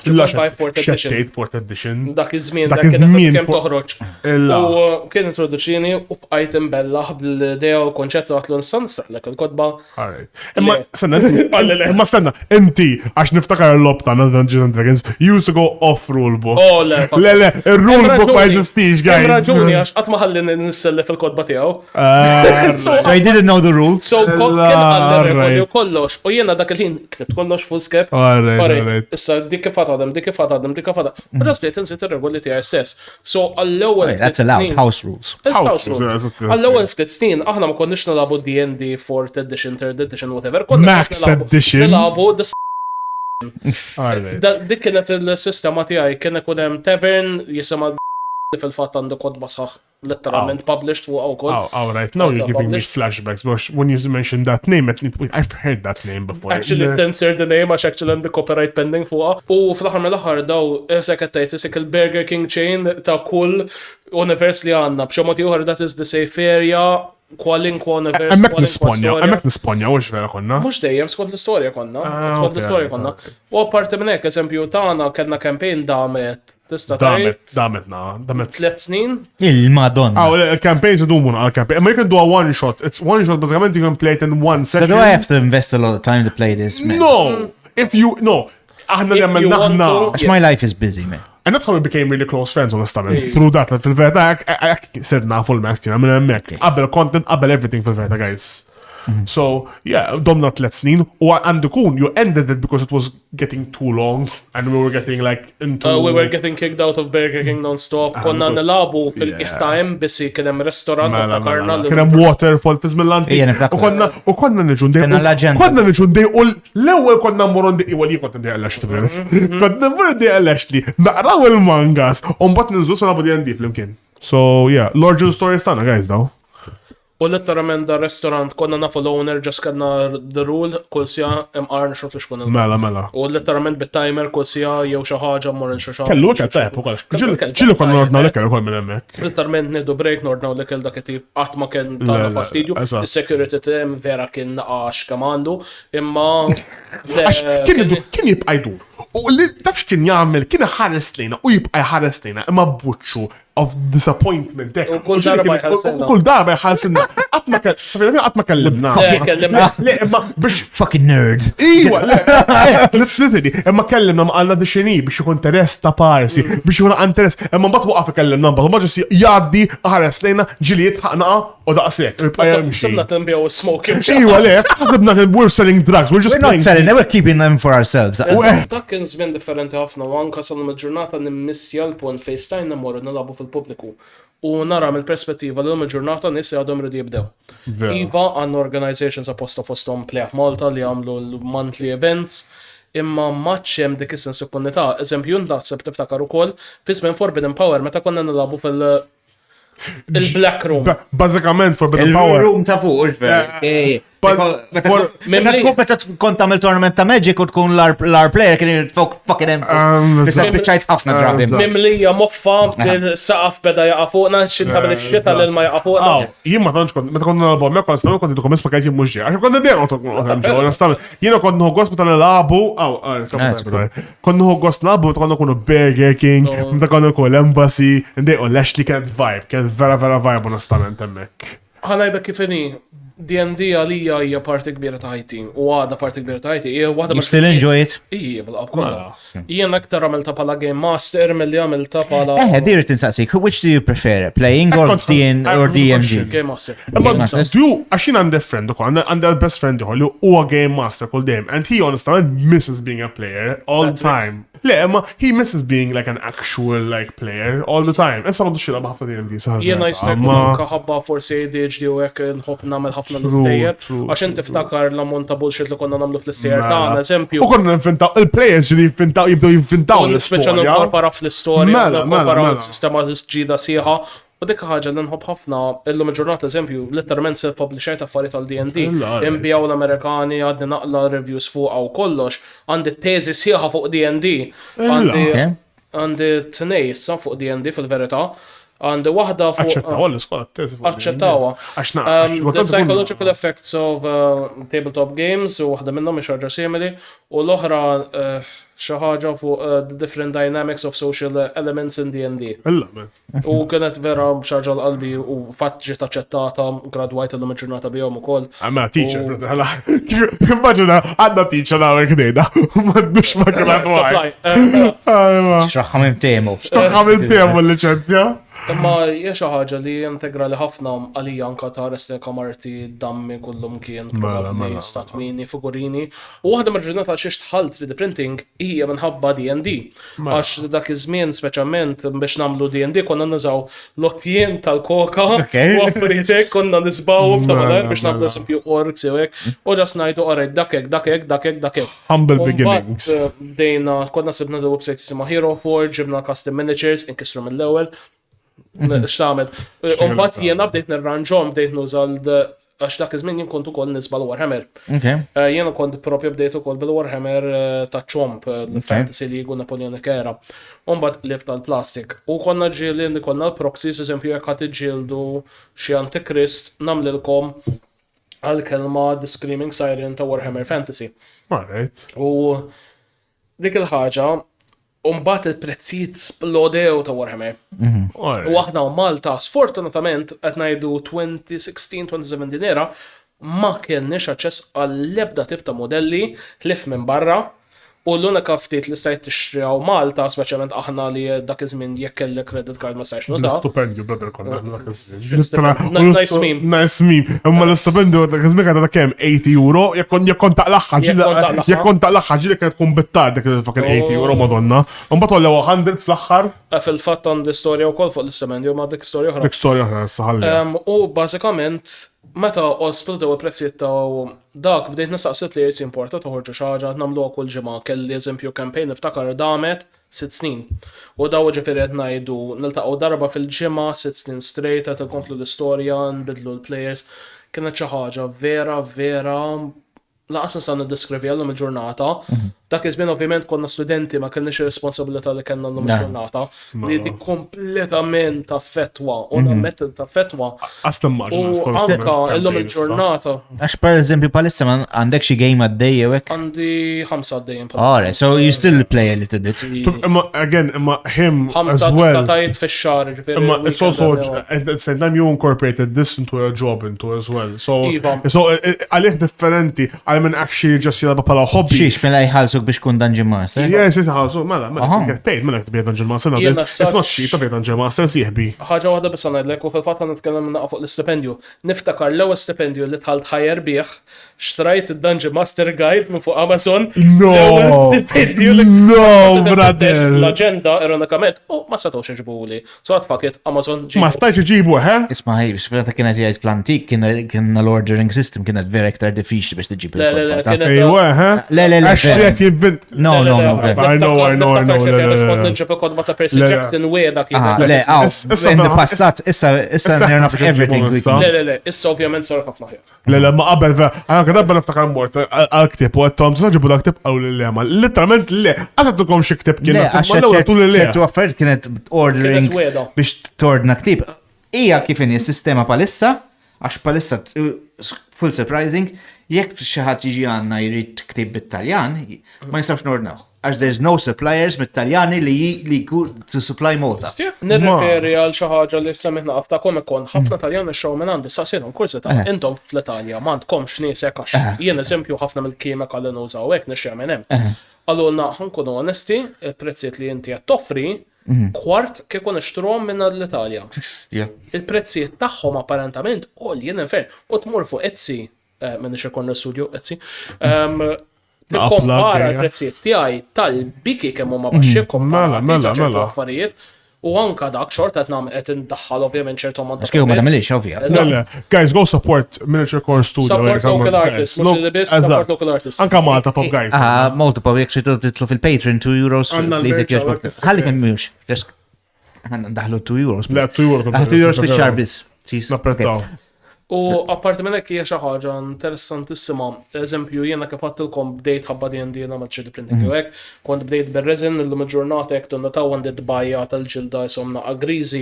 La, fourth edition. Xettejt fourth edition. Dak iż-żmien, Dak dak kien iż-żmien kemm po- toħroġ. Illa. U kien introduċini u bqajt imbellaħ bl-idea u konċett għatlu nsansaqlek il-kotba. Alright. Imma, Le. stenna, Għalli le. imma stenna, inti, għax niftakar l-lob ta' Dungeons and Dragons, you used to go off rule book. Oh, le, fuck. Le, le, il-rule book ma Raġuni. jeżistix, Hemm guys. Raġuni għax qatt ma ħallini nissellef il-kotba tiegħu. Ah, So, So you didn't know the rules. So ko- La, kien għalli regoli u alright. kollox. U jiena dak il-ħin ktibt kollox full skep. Alright, alright. Issa dik kif għadem, dik kif għadem, dik kif għadem. U ġas bdejt insit ir-regoli tiegħi stess. So għall-ewwel Wait, that's ftit allowed. snin- House rules. It's House house rules, rules. yeah, eżatt, Għall-ewwel ftit snin aħna ma konniex nilagħbu D&D 4th edition, 3rd edition, whatever. Konna Max just nilagħbu- edition. Nilagħbu the Alright. Da- Dik kienet il-sistema tiegħi kien ikun hemm tavern jisimha li fil-fatt għandu kotba sħaħ letteralment published fuq wkoll. Oh, all right. Now That's you're not giving me published. flashbacks. But when you mentioned that name, it, it, I've heard that name before. Actually, Le- censor the name għax actually għandi copyright pending fuqha. U fl-aħħar mill-aħħar daw isek qed tgħid isek il-Burger King chain ta' kull univers li għandna. B'xi mod ieħor that is the safe area, kwalinkwa univers, Hemmhekk kwalinkwa nisponja, storja. hemmhekk nisponja, u vera konna. Mux dejjem skont l-istorja konna, Ah, skont ok, l-istorja konna. U apparti minn hekk, eżempju tagħna kellna campaign damet, tista' Damet, tgħid damet na, damet. tliet snin. Il-Madonna. Ah, well, campaigns idumu na, campaign. Ma you can do a one shot. It's one shot, bażikament you can play it in one So session. do I have to invest a lot of time to play this, man? No! If you, no. Aħna If li you għamilna want aħna. to- Għax my life is busy, man. And that's how we became really close friends, onestament. Through that, like, fil-verita, hekk sirna full mek, kien minn hemmhekk. Qabel content, qabel everything fil-verita, guys. So, yeah, domna tlet snin, u għandu kun, you ended it because it was getting too long, and we were getting like into... We were getting kicked out of Burger King non-stop. Konna nilabu fil-qiegħ time bissi kien hemm restaurant u Ah, Mela, ftakarna mela, li Kien hemm waterfall fi żmien l-antik. Ija, niftakar. U konna u konna niġu ndejqu. Kellna l-aġenda. Konna niġu ndejqu l-ewwel konna mmorru ndejqu wali kont ndejq l to be honest. Konna mmorru ndejq l-Ashley, naqraw il-mangas, u mbagħad ninżlu sa nagħbu D&D flimkien. So yeah, l-origin stories tagħna guys daw. U letteralment da restaurant konna nafu l-owner ġas kellna the rule kull sija imqar nxu fiex kun il- Mela, mela. U letteralment bit-timer kull sija jew xi ħaġa mmur nxu xi Kellu ikel tajjeb ukoll. Ġieli konna nordnaw l-ikel ukoll minn hemmhekk. Literalment nieħdu break nordnaw l-ikel dak it-tip qatt ma kien Le, tagħna le, fastidju. eżatt. Is-security team vera kien naqax kemm għandu, imma le, Għax kien idur, kien jibqa' jdur. U li taf x'kien jagħmel, kien iħares lejna u jibqa' jħares lejna imma buċċu of disappointment. U kull ġieli darba kien- jħarsilna. U kull darba jħarsilna. Qatt ma kell- sa qatt ma kellimna. Le, kellimna. Le, imma biex Fucking nerd. Iwa, le, eh, literally, imma kellimna ma qalna dixini biex ikun interess ta' parsi, biex ikun interess, imma mbagħad waqaf ikellimna mbagħad ma ġust jgħaddi ħares lejna ġili jitħaq naqa u daqshekk, u jibqa' jimxi. Sibna tinbjaw smoke jew xi Iwa, le, ħasibna we're selling drugs, we're just We're not playing. selling, we're keeping them for ourselves. Dak kien żmien differenti ħafna u anka sal il-ġurnata nimmissja l-punt fejn stajna mmorru nilagħbu fil-pubbliku. U nara mill-perspettiva li l il-ġurnata nies li għadhom rridu jibdew. Vera. Iva għandna organizations apposta fosthom Play Up Malta li għamlu l-monthly events, imma maċ hemm dik is-sens ta' komunità. Eżempju, naħseb tiftakar ukoll fi żmien Forbidden Power meta konna nilagħbu fil- il-Black Room. Bażikament Forbidden Power. Il-room ta' fuq, ux vera. Meta kont tagħmel tournament ta' Magic u tkun l-ar player kien jitfok fucking empty. Tista' spiċċajt ħafna drabi. Mimlija moffa, saqaf beda jaqa' fuqna, xinta bil xita l-ilma jaqa' fuqna. Jien ma tantx kont, meta kont nilagħbu hemmhekk kont kont idkom isma' kajżin mhux ġej. Għax kont dejjem kont ġew, onestament. Jiena kont nieħu gost meta nilagħbu, kont nieħu gost nilagħbu meta konna nkunu Burger King, meta konna nkunu l-Embassy, ndejqu l-Ashley kienet vibe, kienet vera vera vibe onestament hemmhekk. Ħa ngħidha kif inhi, D&D għalija hija parti kbira ta' ħajti u għadha parti kbira ta' ħajti. Hija waħda You still enjoy it? Ija, bil-qalb kollha. Jien aktar għamilta bħala game master milli għamilta bħala Eh, dir tinsaqsik, which do you prefer, playing or DN or DMG? game master. Imma Game master. do għax jien għandi friend ukoll, għandi best friend ieħor li huwa game master kull dejjem, and he honestament misses being a player all the time. Le, imma he misses being like an actual like player all the time. Issa m'għandux jilgħab ħafna D&D saħ. Jiena jista' jkun anke ħabba forsi ADHD u hekk nħobb nagħmel ħafna l-istejjer. Għax inti ftakar l-ammont ta' bullshit li konna nagħmlu fl-istejjer Mela. tagħna, eżempju. U konna ninfintaw, il-players li jinfintaw, jibdew jinfintaw Speċa l-istorja. ninkorpora fl-istorja, Mela, mela, ninkorpora mela. s-sistema ġdida sieħa. U dik ħaġa li nħobb ħafna illum il-ġurnata eżempju, letteralment self-publishajt affarijiet għal D&D. Illa, alright. Inbijaw l-Amerikani, għadni naqla reviews fuqha u kollox. Għandi teżi sħiħa fuq D&D. Għandi Okay. għandi tnej issa fuq D&D fil-verità. Għandi waħda fuq. Aċċettaw l-iskola t-teżi fuq Aċċettawha. Għax na, The Psychological Effects of Tabletop Games u waħda minnhom hi xi ħaġa simili u l-oħra xi ħaġa fuq The Different Dynamics of Social Elements in D&D. Illa, man. U kienet vera xi ħaġa l-qalbi u fatt ġiet aċċettata, gradwajt illum il-ġurnata bihom ukoll. Għamma teacher, brother, ħala. Immaġina, għandna teacher għawek dejda, m'għandux ma gradwajt. Xraħħam imtemu. Xraħħam imtemu l-licenzja. Imma hija xi ħaġa li integrali ħafna għalija anka ta' li kamarti dammi kullum kien Mela, probabbli mela. statwini, figurini. U waħda mir-raġunijiet għal xiex dħalt 3D printing hija minħabba D&D. Mela. Għax dak iż-żmien speċjalment biex nagħmlu D&D konna nużaw lotjien tal-koka u affarijiet hekk konna nisbawhom ta' Mela, malajr biex nagħmlu mela. eżempju orcs jew hekk. U ġas ngħidu alright dak hekk, dak hekk, dak hekk, dak hekk. Humble U mbagħad, beginnings. Bdejna, konna sibna website jisimha Hero Forge, ġibna custom miniatures, inkisru mill-ewwel. X'tagħmel. U mbagħad jiena bdejt nirranġhom, bdejt nuża l għax dak iż-żmien jien kont ukoll nisba l-Warhammer. Jiena kont propju bdejt ukoll bil-Warhammer ta' ċomp, Fantasy League u Napoleonic Era. U mbagħad qlibt għall-plastik. U konna ġieli li konna l-proxies, eżempju jekk ħadd iġġieldu xi Antikrist nagħmlilkom għall-kelma The Screaming Siren ta' Warhammer Fantasy. Alright. U dik il-ħaġa, u mbagħad il-prezzijiet splodew ta' Warhammer. U aħna u Malta, sfortunatament, qed ngħidu 2016-2017 era, ma kellniex aċċess għall-ebda tip ta' modelli ħlief minn barra. U l-unika ftit li stajt tixtri hawn Malta, speċjalment aħna li dak iż-żmien jekk kellek credit card ma stajtx nuża. L-istupendju, brother, konna dak iż-żmien. Nice meme. Nice meme. Imma l-istupendju dak iż-żmien kien ta' kemm 80 euro, jekk kont taqlaħħa, jekk kont taqlaħħa, ġieli kienet tkun bittar dik il-fucking 80 euro, madonna. Imbagħad għollew 100 fl-aħħar. Fil-fatt għandi storja wkoll fuq l-istupendju, ma dik storja oħra. Dik storja oħra, saħalli. U bażikament meta splodew il-prezzijiet ta' dak bdejt nistaqsi players jimporta toħorġu xi ħaġa nagħmluha kull ġimgħa. Kelli eżempju campaign niftakar damet 6 snin. U daw ġifieri qed ngħidu niltaqgħu darba fil-ġimgħa 6 snin straight qed inkomplu l-istorja, nbidlu l-players. Kienet xi ħaġa vera vera lanqas nista' niddeskriviha llum il-ġurnata. Dak iż-żmien ovvjament konna studenti ma kellniex ir-responsabilità li kellna llum il-ġurnata li dik kompletament taffettwa u nammetti li taffettwa. Qas nimmaġina. U anka llum il-ġurnata. Għax per eżempju palissa ma għandek xi game għaddej jew hekk? Għandi ħamsa għaddejjin palissa. Alright, so you still play a little bit. Imma again, imma him as Ħamsa well. tista' tgħid fix-xahar, ġifieri. Imma it's also weekend at the same time you incorporated this into your job into as well. So Iva. so għalih differenti għal minn actually just jilgħabha bħala hobby. Xiex, mela jħallsuk biex kun Dungeon Master? Yes, yes, ħalsu, mela, mela, Aha. get paid, mela, to be a Dungeon Master, no, Jiena it's not such- cheap to be a Dungeon Master, sieħbi. Ħaġa waħda biss ngħidlek u fil-fatt ħa nitkellem naqa' fuq l-istipendju. Niftakar l-ewwel stipendju li dħalt ħajjer bih, xtrajt id-Dungeon Master Guide minn fuq Amazon. No! L-ewwel stipendju li No, kont brother! L-aġenda, ironikament, u ma setgħux iġibuli. So għad fuck it, Amazon ġibu. Ma stajtx iġibu, eh? Isma' ħej, sfrata kienet jgħid fl-antik, kien l-ordering system kienet vera iktar diffiċli biex tiġib Le, le, le, il-kotba. kienet Ejwa, eh? Le, le, le, Għax vera. li qed jivvint. No, no, no, vera. I know, I know, I know, le, le, le. Kont nġib il-kotba ta' Percy Le, le. Jackson weda Ah, kienet. le, għaw, Issa- in the passat, issa, issa Issa- enough everything. we can- Le, le, le, issa ovvjament sar ħafna ħjar. Le, le, ma qabel vera, għana kien qabel niftakar mort għal-ktib u għattom, t ġibu l-ktib għaw li le, ma literalment le, għazattukom xie ktib kien, Le, għax ma l-ewwel tul li le. ċertu affarijiet kienet ordering Kienet weda. biex tordna ktib. Ija kif inhi s-sistema palissa, għax palissa full surprising, jekk xi ħadd jiġi għandna jrid ktib bit-Taljan, ma nistgħux nordnaw. Għax there's no suppliers mit-Taljani li li to supply Malta. Nirreferi għal xi ħaġa li semmejtna ta' Comic Con, ħafna Taljan ixxew minn għandi saqsilhom kurżità, intom fl-Italja m'għandkomx nies hekk għax jien eżempju ħafna mill-kimika li nużaw hekk nixxew minn hemm. Qalulna ħa nkunu onesti, il-prezzijiet li inti qed toffri kwart kieku nixtruhom minn l-Italja. Il-prezzijiet tagħhom apparentament għoljin infern. U tmur fuq Etsy, minn ixi Corner Studio, Etsy, tikkompara l-prezzijiet tiegħi tal-biki kemm huma baxxi komparati Mela, ta' ċertu mela. affarijiet. U anka dak xorta qed nagħmel qed indaħħal ovvjament ċertu ammont ta' Kieku ma profit. tagħmilix ovvja. Eżatt. Le, le, guys, go support Miniature Core Studio. Support come on, local guys. artists, mhux li biss, Eżatt. support local artists. Anka Malta Pop Guys. Ah, Malta Pop, jek tridu titlu fil-Patreon 2 euros. Għandna please, l-merch jekk jogħġbok. għawek, Ħalli kemm mhux. Just ħanna ndaħlu 2 euros. Le, 2 euro. Ah, 2 euros fix-xahar biss. Please. Napprezzaw. U apparti minn hekk hija xi ħaġa interessantissima. Eżempju, jiena kif għedtilkom bdejt ħabba D&D nagħmel 3D printing u hekk, kont bdejt bir-resin illum il-ġurnata jekk tinnutaw għandi tbajja tal-ġilda jisom naqa' griżi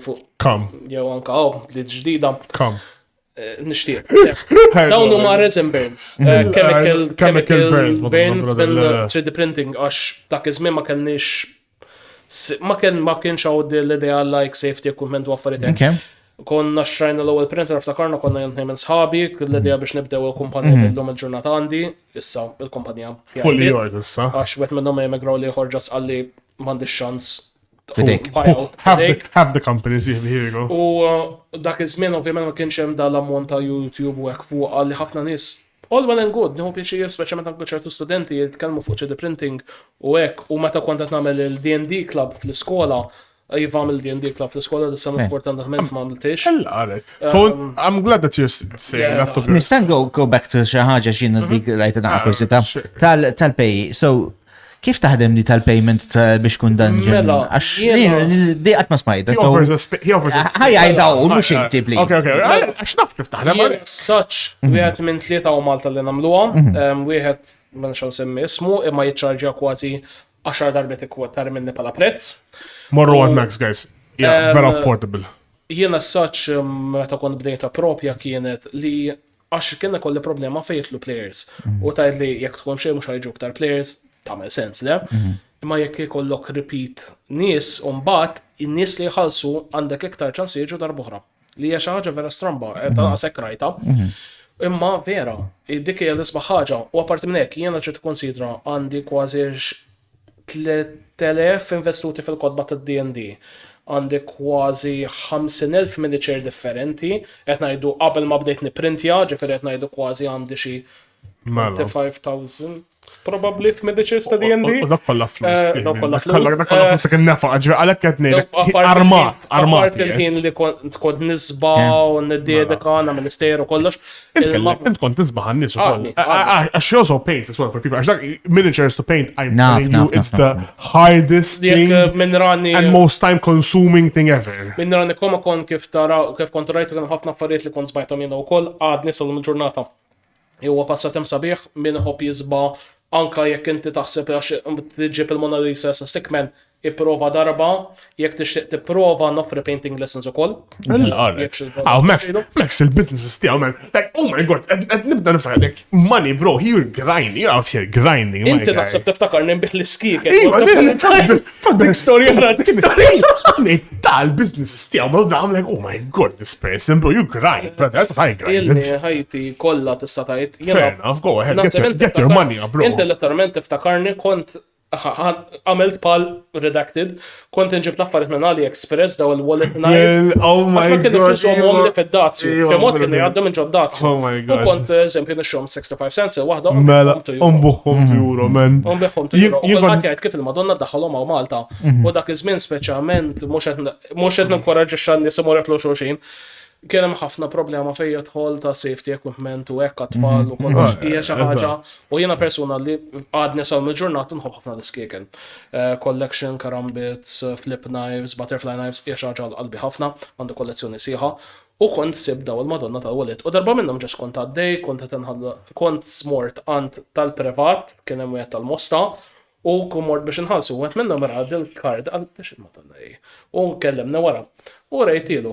fuq Come, jew anka hawn li ġdida come. nixtieq. Dawn huma resin burns, chemical Chemical chemical burns, madonna, burns brother, minn le, le. 3D printing għax dak iż-żmien ma kellniex ma kien ma kienx hawn l-idea like safety equipment u affarijiet hekk. Okay. Konna xtrajna l-ewwel printer ftakarna konna jien minn sħabi, l-idea biex nibdew il-kumpanija illum il-ġurnata għandi, issa il-kumpanija tiegħi Fully biss. yours issa. Għax wieħed minnhom emigraw li ieħor ġas qalli m'għandix ċans. Fidejk. Buyout, Have the, fidejk. have the companies, here we go. U dak iż-żmien ovvjament ma kienx hemm dal-ammont ta' YouTube u hekk fuq li ħafna nies all well and good, nieħu pjaċir speċjalment anke ċertu studenti jitkellmu fuq 3D printing u hekk u meta kont qed nagħmel il-D&D club fl-iskola, iva għamil D&D club fl-iskola, dis-sena sfortunatament ma għamiltix. Ella għalek. So, I'm glad that you're saying Yeah, that to be Nista' go back to xi ħaġa x'jiena dik rajta naqa' kursita sure. tal-pay. So, kif taħdem di tal-payment biex kun dungeon? Mela, Għax jiena- di qatt ma smajta. He offers a spa- he offers a Ħaj għajdaw, mhux inti, please. Okay, okay. Għax naf kif taħdem. Jien such wieħed minn tlieta u Malta li nagħmluha, wieħed ma nix nsemmi ismu, imma jiċċarġja kważi 10 darbiet iktar minni bħala prezz. Morru għad Max, guys. Yeah, very affordable. Jiena such meta kont bdejta propja kienet li għax kien kolli problema fejtlu players. U tajt li jekk tkun xejn mhux ħajġu iktar players, tagħmel sens, le? Imma jekk ikollok repeat nies u mbagħad in-nies li jħallsu għandek iktar ċans li jiġu darb'oħra. Li hija xi ħaġa vera stramba, qed naqas rajta. Imma vera, dik hija l-isbaħ ħaġa. U apparti minn hekk jiena ċert konsidra għandi kważi 3000 investuti fil-kotba tad-D&D. Għandi kważi 50,000 miniature differenti, qed ngħidu qabel ma bdejt niprintja, ġifieri qed ngħidu kważi għandi xi Mela. 25,000 probably f'miniatures ta' D&D. U dak kollha flus. Dak kollha flus. Dak kollha flus kien nefa, ġifieri għalhekk qed ngħidlek Apart armat, il-ħin- armat. Apart il-ħin li kont nisba u niddedika, nagħmel istejjer u kollox. Int kont tisbaħ għan-nies ukoll. Għadni, għadni. Għax you also paint as well for people. Għax dak miniatures to paint, I'm Naf, telling you, naf, it's naf, the naf. hardest Jekk thing minn rani and most time consuming thing ever. minn rani Comic Con kif tara kif kont rajtu kien ħafna affarijiet li kont żbajthom jiena wkoll għadni sal ġurnata. Huwa passatem sabiħ min iħobb jisba anka jekk inti taħseb għax tiġib il-Mona Lisa sa Stickman ipprova darba, jekk tixtieq tipprova noffri painting lessons ukoll. Jekk xi Oh, Max, Max, il-business tiegħu, man. Like, oh my god, qed nibda niftakar, like, money, bro, you're grinding, you're out here grinding. my Inti guy. naħseb tiftakar ninbih l-iski Iva, Dik storja oħra, dik storja. Tal-business tiegħu, ma I'm like, oh my god, this person, bro, you grind, brother, I thought I grinded. Ilni ħajti kollha tista' tgħid. Jiena- Fair enough, go ahead, get Naħseb your, inti get your tiftakar- money up, bro. Inti letteralment tiftakarni kont għamilt pal redacted, kont nġib l-affarijiet minn AliExpress daw il-wallet knife. Well, oh Għax my ma kienu god. iżomhom li fid-dazju. Iva, B'xi mod kienu brother. jgħaddu minn ġod-dazju. Oh my U God. kont eżempju nixxhom 65 cents waħda u Mela, nbigħhom to euro. umbuħum to euro, man. U nbigħhom to Jien- euro. U jien kulħadd kont- jgħid kif il-Madonna daħalhom hawn Malta. U dak iż-żmien speċjalment mhux qed mhux qed ninkoraġġixxa n-nies imorru jaqtlu xulxin. Kien hemm ħafna problema fejn jidħol ta' safety equipment u hekk għat-tfal u kollox hija xi ħaġa u jiena persuna li għadni sal ġurnata nħobb ħafna l-iskieken. Collection, karambits, flip knives, butterfly knives hija xi ħaġa għal qalbi ħafna, għandi kollezzjoni sħiħa. U kont sibt daw il-Madonna tal-Wallet. U darba minnhom ġest kont għaddej, kont qed inħalla, kont smort għand tal-privat, kien hemm wieħed tal-Mosta, u kun mort biex inħallsu, wieħed minnhom ra dil-kard qal biex il-Madonna hi. U kellimni wara. U rejtilu.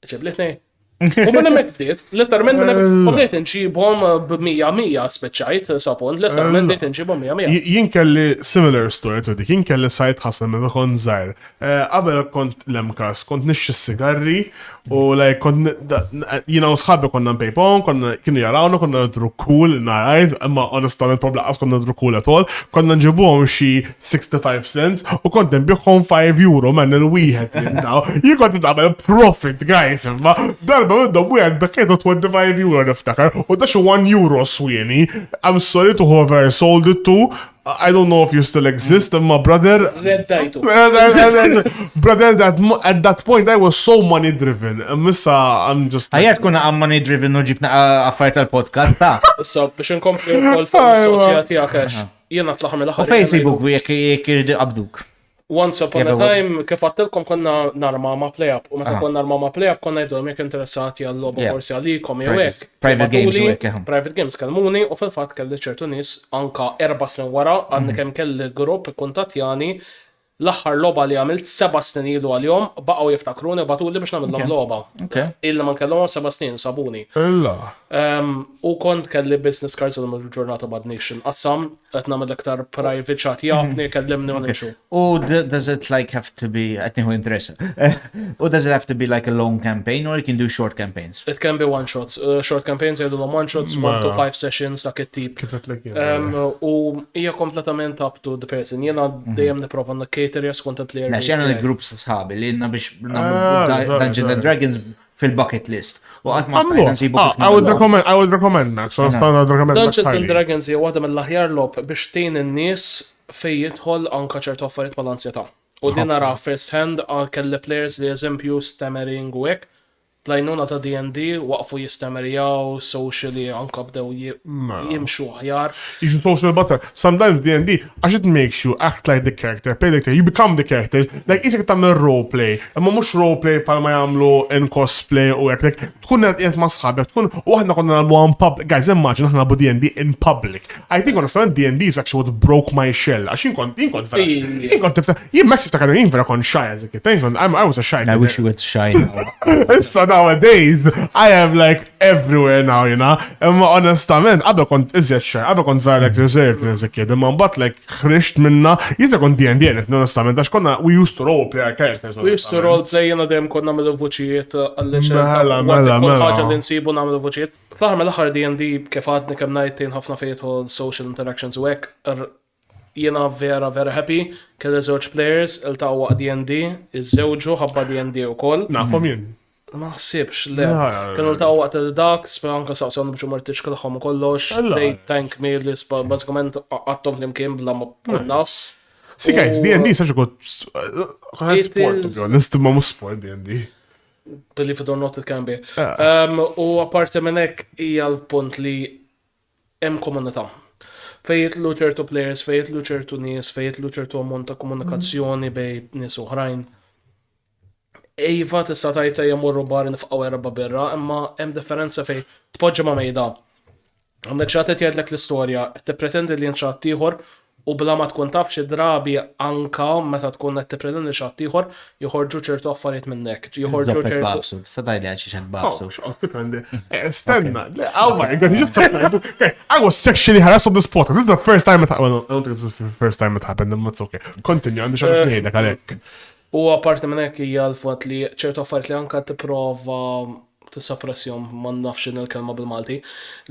Ġibli tnej. U minn hemmhekk bdiet, letteralment minn hemmhekk, u bdejt inġibhom b'mija mija spiċċajt sa punt, letteralment bdejt inġibhom mija mija. Jien kelli similar story to dik, jien kelli side hustle meta kont żgħir. Qabel kont l-MCAST, kont nixxi s-sigarri u like kont jiena u sħabi konna npejpon, konna kienu jarawna, konna nidru cool in our eyes, imma onestament probably qas konna nidru cool at all, konna nġibuhom xi 65 cents u kont nbigħhom 5 euro man il-wieħed jien daw. Jien kont nagħmel profit guys, imma darba minnhom wieħed bekketu 25 euro niftakar u da xi 1 euro swieni. I'm sorry to whoever I sold it to, I don't know if you still exist, my brother. Reddajtu. Brother, that, at that point I was so money driven. Missa, I'm just. Ħajja tkun għam money driven u ġibna affarijiet tal-podcast ta' Issa, biex inkompli wkoll fuq il-mistoqsija tiegħek għax jiena fl-aħħar U mill-aħħar. fejn jsibuk jekk jekk irridu qabduk. Once upon a Yeah, but- time, kif għattilkom konna narma ma' play-up, u meta konna narma ma' play-up konna jgħidulhom jekk interessati għal logħba forsi għalikom jew hekk. Private games u Batuli, hekk, eħem. Private games kelmuni u fil-fatt kelli ċertu nies anka 4 snin wara għadni kemm kelli grupp ikkuntattjani l-aħħar logħba li għamilt 7 snin ilu għal-jom baqgħu jiftakruni bagħtuli biex nagħmilhom logħba. Illi ma nkellhom 7 snin sabuni. Illa. U kont kelli business cards u l-ġurnata badnix nqassam, qed nagħmel aktar private chat jafni, kellimni u nimxu. U does it like have to be, qed nieħu interess. U does it have to be like a long campaign or you can do short campaigns? It can be one shots. Short campaigns jgħidu one shots, 1 to Mela. 5 sessions dak it-tip. Kif qed jien. U hija kompletament up to the person. Jiena dejjem nipprova cater skont il-player. Nax base jena tiegħi. l-grupp sħabi li jenna biex Ah, nagħmlu sorry, Dungeons and sorry. Dragons fil-bucket list. U qatt ma Għamlu. stajna nsibu Ah, kif I would nagħmlu. recommend, I would recommend Max. So I would recommend Max Dungeons and highly. Dragons hija waħda mill-aħjar logħob biex tgħin in-nies fejn jidħol anka ċertu affarijiet bħal-ansjetà. U din nara first hand għal kelli players li eżempju stammering u hekk, bl-għajnuna ta' D&D waqfu jistammerjaw, socially anka bdew jimxu aħjar. You social butter. Sometimes D&D, għax it makes you act like the character, play the character, you become the character. Like, isek tagħmel roleplay, imma mhux roleplay bħalma jagħmlu in cosplay u hekk. Like, tkun qed ma' sħabek, tkun u aħna konna nagħmlu in public. Guys, imagine aħna nagħmlu D&D in public. I think honestly D&D is actually what broke my shell. Għax jien kont vera. Jien kont tifta, jien messi tiftakar jien vera kont shy as a kid. Jien kont, I was a shy I kid. wish you would shine. Issa nowadays, I am like everywhere now. Imma onestament, qabel kont iżjed shy, qabel kont vera like reserved as a kid, imma mbagħad like ħriġt minna, jiża kont D&D onestament, għax konna we used to role play our characters. We used to role play jena dejjem konna nagħmlu vuċijiet għalli Mela, kull mela. ħaġa li nsibu nagħmlu vuċijiet. Fl-aħħar mill-aħħar D&D kif għadni kemm ngħid ħafna fejn jidħol social interactions u hekk, jiena vera vera happy kelli żewġ players iltaqgħu waqt D&D, iżżewġu ħabba D&D wkoll. Nafhom jien. Ma ħsibx, le. Le, Kienu ltaqgħu waqt il-dak, spa anka saqsewni biex martix kellhom u kollox. Alla. They thank me li spa bażikament għattom flimkien bla ma konna. See guys, D&D is such a good It sport, to is- be honest, imma mhux sport D&D. Believe it or not, it can be. U apparti minn hekk hija l-punt li hemm komunità. Fejn jidħlu ċertu players, fejn jidħlu ċertu nies, fejn jidħlu ċertu ammont ta' komunikazzjoni bejn nies oħrajn. Iva tista' tgħid jmorru bar nifqgħu erba' birra, imma hemm differenza fejn tpoġġi ma' mejda. Għandek xi ħadd qed jgħidlek l-istorja, qed tippretendi li int xi ħadd ieħor u bla ma tkun taf xi drabi anka meta tkun qed tippretendi xi ħadd ieħor joħorġu ċertu affarijiet minnek, joħorġu Zoppek ċertu babsu, sta tgħidli għal xi xed Oh, babsu. oh, kif għandi? Stenna. Oh my god, you just okay, I was sexually harassed on this podcast. This is the first time it happened. Well, I don't think this is the first time it happened, but it's okay. Continue, għandi xi ħaġa ngħidlek għalhekk. U apparti minn hekk hija l-fatt li ċertu affarijiet li anka tipprova tissappressjom ma nafx il-kelma bil-Malti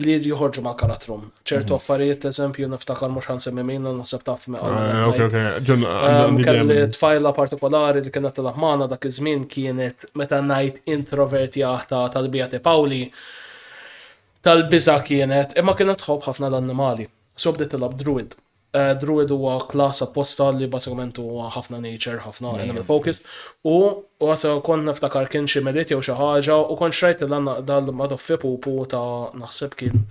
li joħorġu mal-karattru. Ċertu affarijiet, eżempju, niftakar mhux ħansemmi min, naħseb taf me Ok. John, għandi Kelli dejjem- tfajla partikolari li kienet tilgħab magħna dak iż-żmien kienet meta ngħid introvert jaħta tal-Beati Pauli tal-biża kienet, imma kienet tħobb ħafna l-annimali. So bdiet tilgħab druid. Druid huwa class apposta li basikament huwa ħafna nature, ħafna animal focused. U għasa kont niftakar kien xi Milied jew xi ħaġa u kont xrajtilha dal-madoffi pupu ta' naħseb kien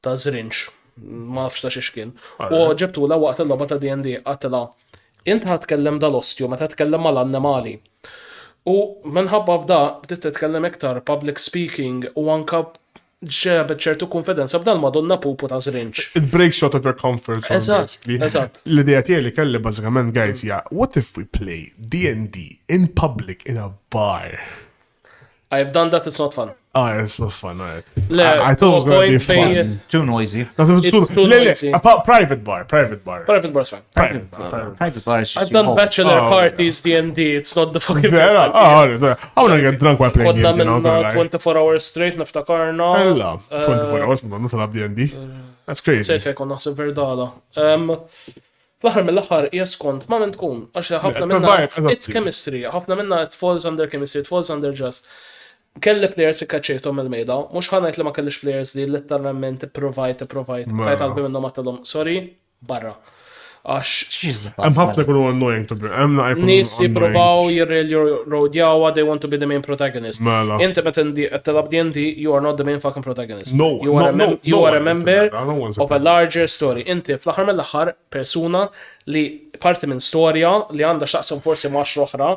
ta' żrinġ. Ma nafx ta' xiex kien. U ġibtulha waqt il-logħba ta' D&D għedtilha int ħa tkellem dal-ostju meta tkellem mal-annimali. U minħabba f'da bdiet titkellem iktar public speaking u anka ġabet ċertu konfidenza b'dan Madonna pupu ta' żrinġ. It breaks you out of your comfort zone. Eżatt, basically. eżatt. L-idea tiegħi li kelli bażikament guys hija what if we play D&D in public in a bar? I've done that, it's not fun. Ah, it's not fun, alright. Le, I thought it was gonna be point fejn- fun. Too noisy. That's It's too Le, le, noisy. a private bar, private bar. Private bar's fine. Private bar. private Private bar is just I've done your home. bachelor Oh, parties D&D, it's not the fucking Vera, best idea. oh, alright, I wanna get drunk while playing Konna D&D, not minna gonna lie. 24 hours straight niftakarna. Ella, 24 hours ma nagħmlu D&D. That's crazy. Sejf konna naħseb verdala. Fl-aħħar mill-aħħar hija skont ma' min tkun, għax ħafna Le, minna vibe, it's eżatt. chemistry, ħafna minna it falls under chemistry, it falls under just. Kelli players ikkaċċejthom mill-mejda, mhux ħa ngħid li ma kellix players li letteralment ipprovajt, ipprovajt, Mela. tajt qalbi minnhom għedtilhom, sorry, barra. Għax Jesus. Hemm ħafna jkunu annoying to be. Hemm jkunu nies annoying. jippruvaw jirrailroadjawha, they want to be the main protagonist. Mela. Inti meta indi qed tilgħab D&D, you are not the main fucking protagonist. No, you are no, a mem- no, you no are a one is the member main- no one's a of a larger story. Inti fl-aħħar mill-aħħar persuna li parti minn storja li għandha x'taqsam forsi ma' għaxra oħra.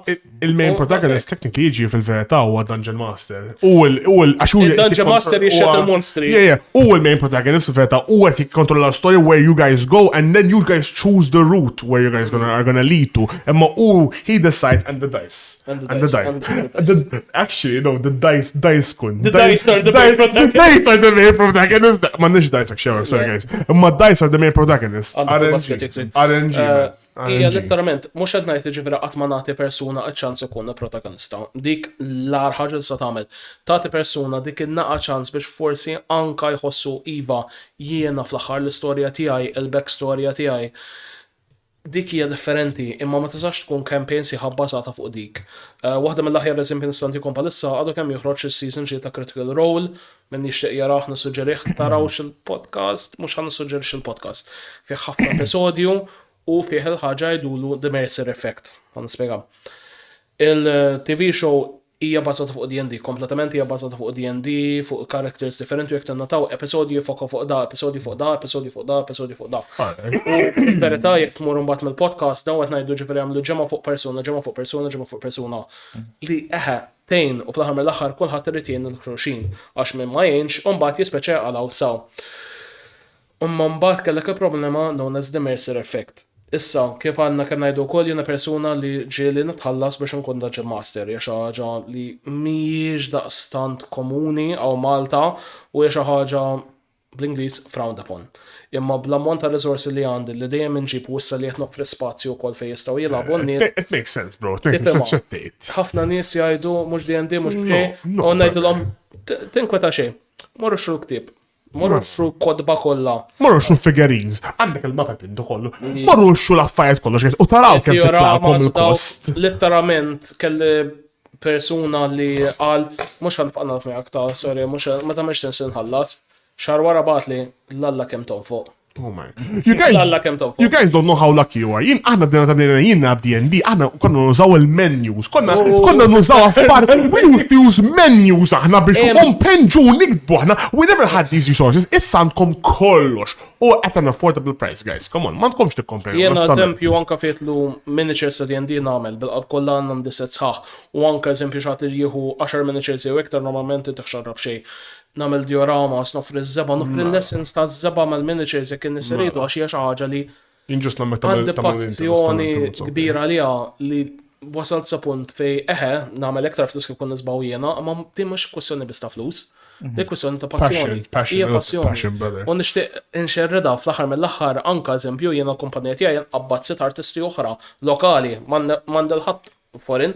Il-main U protagonist that's technically jiġi fil-verità huwa Dungeon Master. U l u l għax hu Il-Dungeon Master jixxet huwa- il-monstri. Yeah, yeah. U l-main protagonist fil-verità u qed jikkontrolla l-story where you guys go and then you guys choose the route where you guys gonna, are gonna lead to. Imma u he decides and the dice. And the dice, And the dice. and the dice. The- actually, no, the dice, dice kun. The dice are the main The protagonist. dice are the main protagonist. M'għandniex dice actually, sorry Yeah. guys. Imma dice are the main protagonist. Għandu fil-basket RNG. jekk trid. RNG. man. Hija RNG. letteralment, mhux qed ngħid jiġifieri qatt ma nagħti persuna ċ-ċans ikun protagonista. Dik l-agħar ħaġa li tista' tagħmel. Tagħti persuna dik in-naqa ċans biex forsi anka jħossu iva jiena fl-aħħar l-istorja tiegħi, il-backstorja tiegħi. Dik hija differenti, imma ma tistax tkun campaign sieħa bbażata fuq dik. Waħda mill-aħjar eżempji nista' ntikom bħalissa għadu kemm joħroġ is-season ġdid ta' Critical Role, min jixtieq jarah nissuġġerih tarawx il-podcast, mhux ħa nissuġġerix il-podcast. Fih ħafna episodju u fih il-ħaġa jgħidulu The Mercer Effect. Ħa nispjega. Il-TV show hija bażata fuq D&D, kompletament hija bażata fuq D&D, fuq characters differenti u jekk tinnataw episodji jiffokaw fuq da, episodji fuq da, episodji fuq da, episodji fuq da. U fil-verità jekk tmur imbagħad mill-podcast dawn qed ngħidu ġifieri jagħmlu ġemgħa fuq persuna, ġemgħa fuq persuna, ġemgħa fuq persuna. Li eħe tgħin u fl-aħħar mill-aħħar kulħadd irid jgħin lil xulxin għax min ma jgħinx u mbagħad jispiċċa jaqalgħu saw. Imma mbagħad kellek il-problema known as the Mercer Effect. Issa, kif għandna kemm ngħidu wkoll jiena persuna li ġieli nitħallas biex inkun Dungeon Master, hija xi ħaġa li mhijiex daqstant komuni hawn Malta u hija xi ħaġa bl-Ingliż frowned upon. Imma bl-ammont ta' riżorsi li għandi li dejjem inġib u issa li qed noffri spazju wkoll fejn jistgħu jilagħbu n-nies. It makes sense, bro. It makes Tifhimha. sense. X'qed Ħafna nies jgħidu mhux D&D mhux No, b'xejn, no, u ngħidilhom tinkweta xejn. Morru xtru l-ktieb. Morru xtru l-kotba kollha. Morru xtru figurines. Għandek il-mapep intu kollu. Morru xtru l-affarijiet kollox u taraw kemm titlaqkom il-kost. Letteralment kelli persuna li qal mhux ħa nibqa' nagħmel miegħek ta' sorry, mhux ma tagħmilx sens inħallas. Xahar wara bagħatli l-Alla kemm tonfoq. Oh my. You guys, L-Alla kemm tonfoq. you guys don't know how lucky you are. Jien aħna bdejna ta' bdejna jien nab D&D, aħna konna nużaw il-menus, konna Oh. konna nużaw affarijiet. We used to use menus aħna biex Em. unpenġu nikdbu aħna. We never had these resources. Issa għandkom kollox. U at an affordable price, guys. Come on, m'għandkomx tikkomplejnu. Jiena eżempju anka fietlu miniatures ta' D&D nagħmel bil-qalb kollha għandi set sħaħ u anka eżempju xi ħadd li jieħu 10 miniatures jew iktar normalment inti xarrab xejn. Nagħmel dioramas, nofri ż-żebgħa, nofri l-lessons ta' żebgħa mal-miniatures jekk in-nies iridu għax hija xi ħaġa li Jien ġust nagħmel tagħmel għandi passjoni kbira għaliha li wasalt sa punt fej eħe nagħmel iktar flus kif kont nisbaw jiena, imma din mhux kwestjoni biss ta' flus. Din kwestjoni ta' passjoni. Passion, passion, Hija not passjoni. passion, brother. U nixtieq inxerrida fl-aħħar mill-aħħar anka eżempju jiena l-kumpanija tiegħi nqabbad sitt artisti oħra lokali m'għandi ħadd foreign,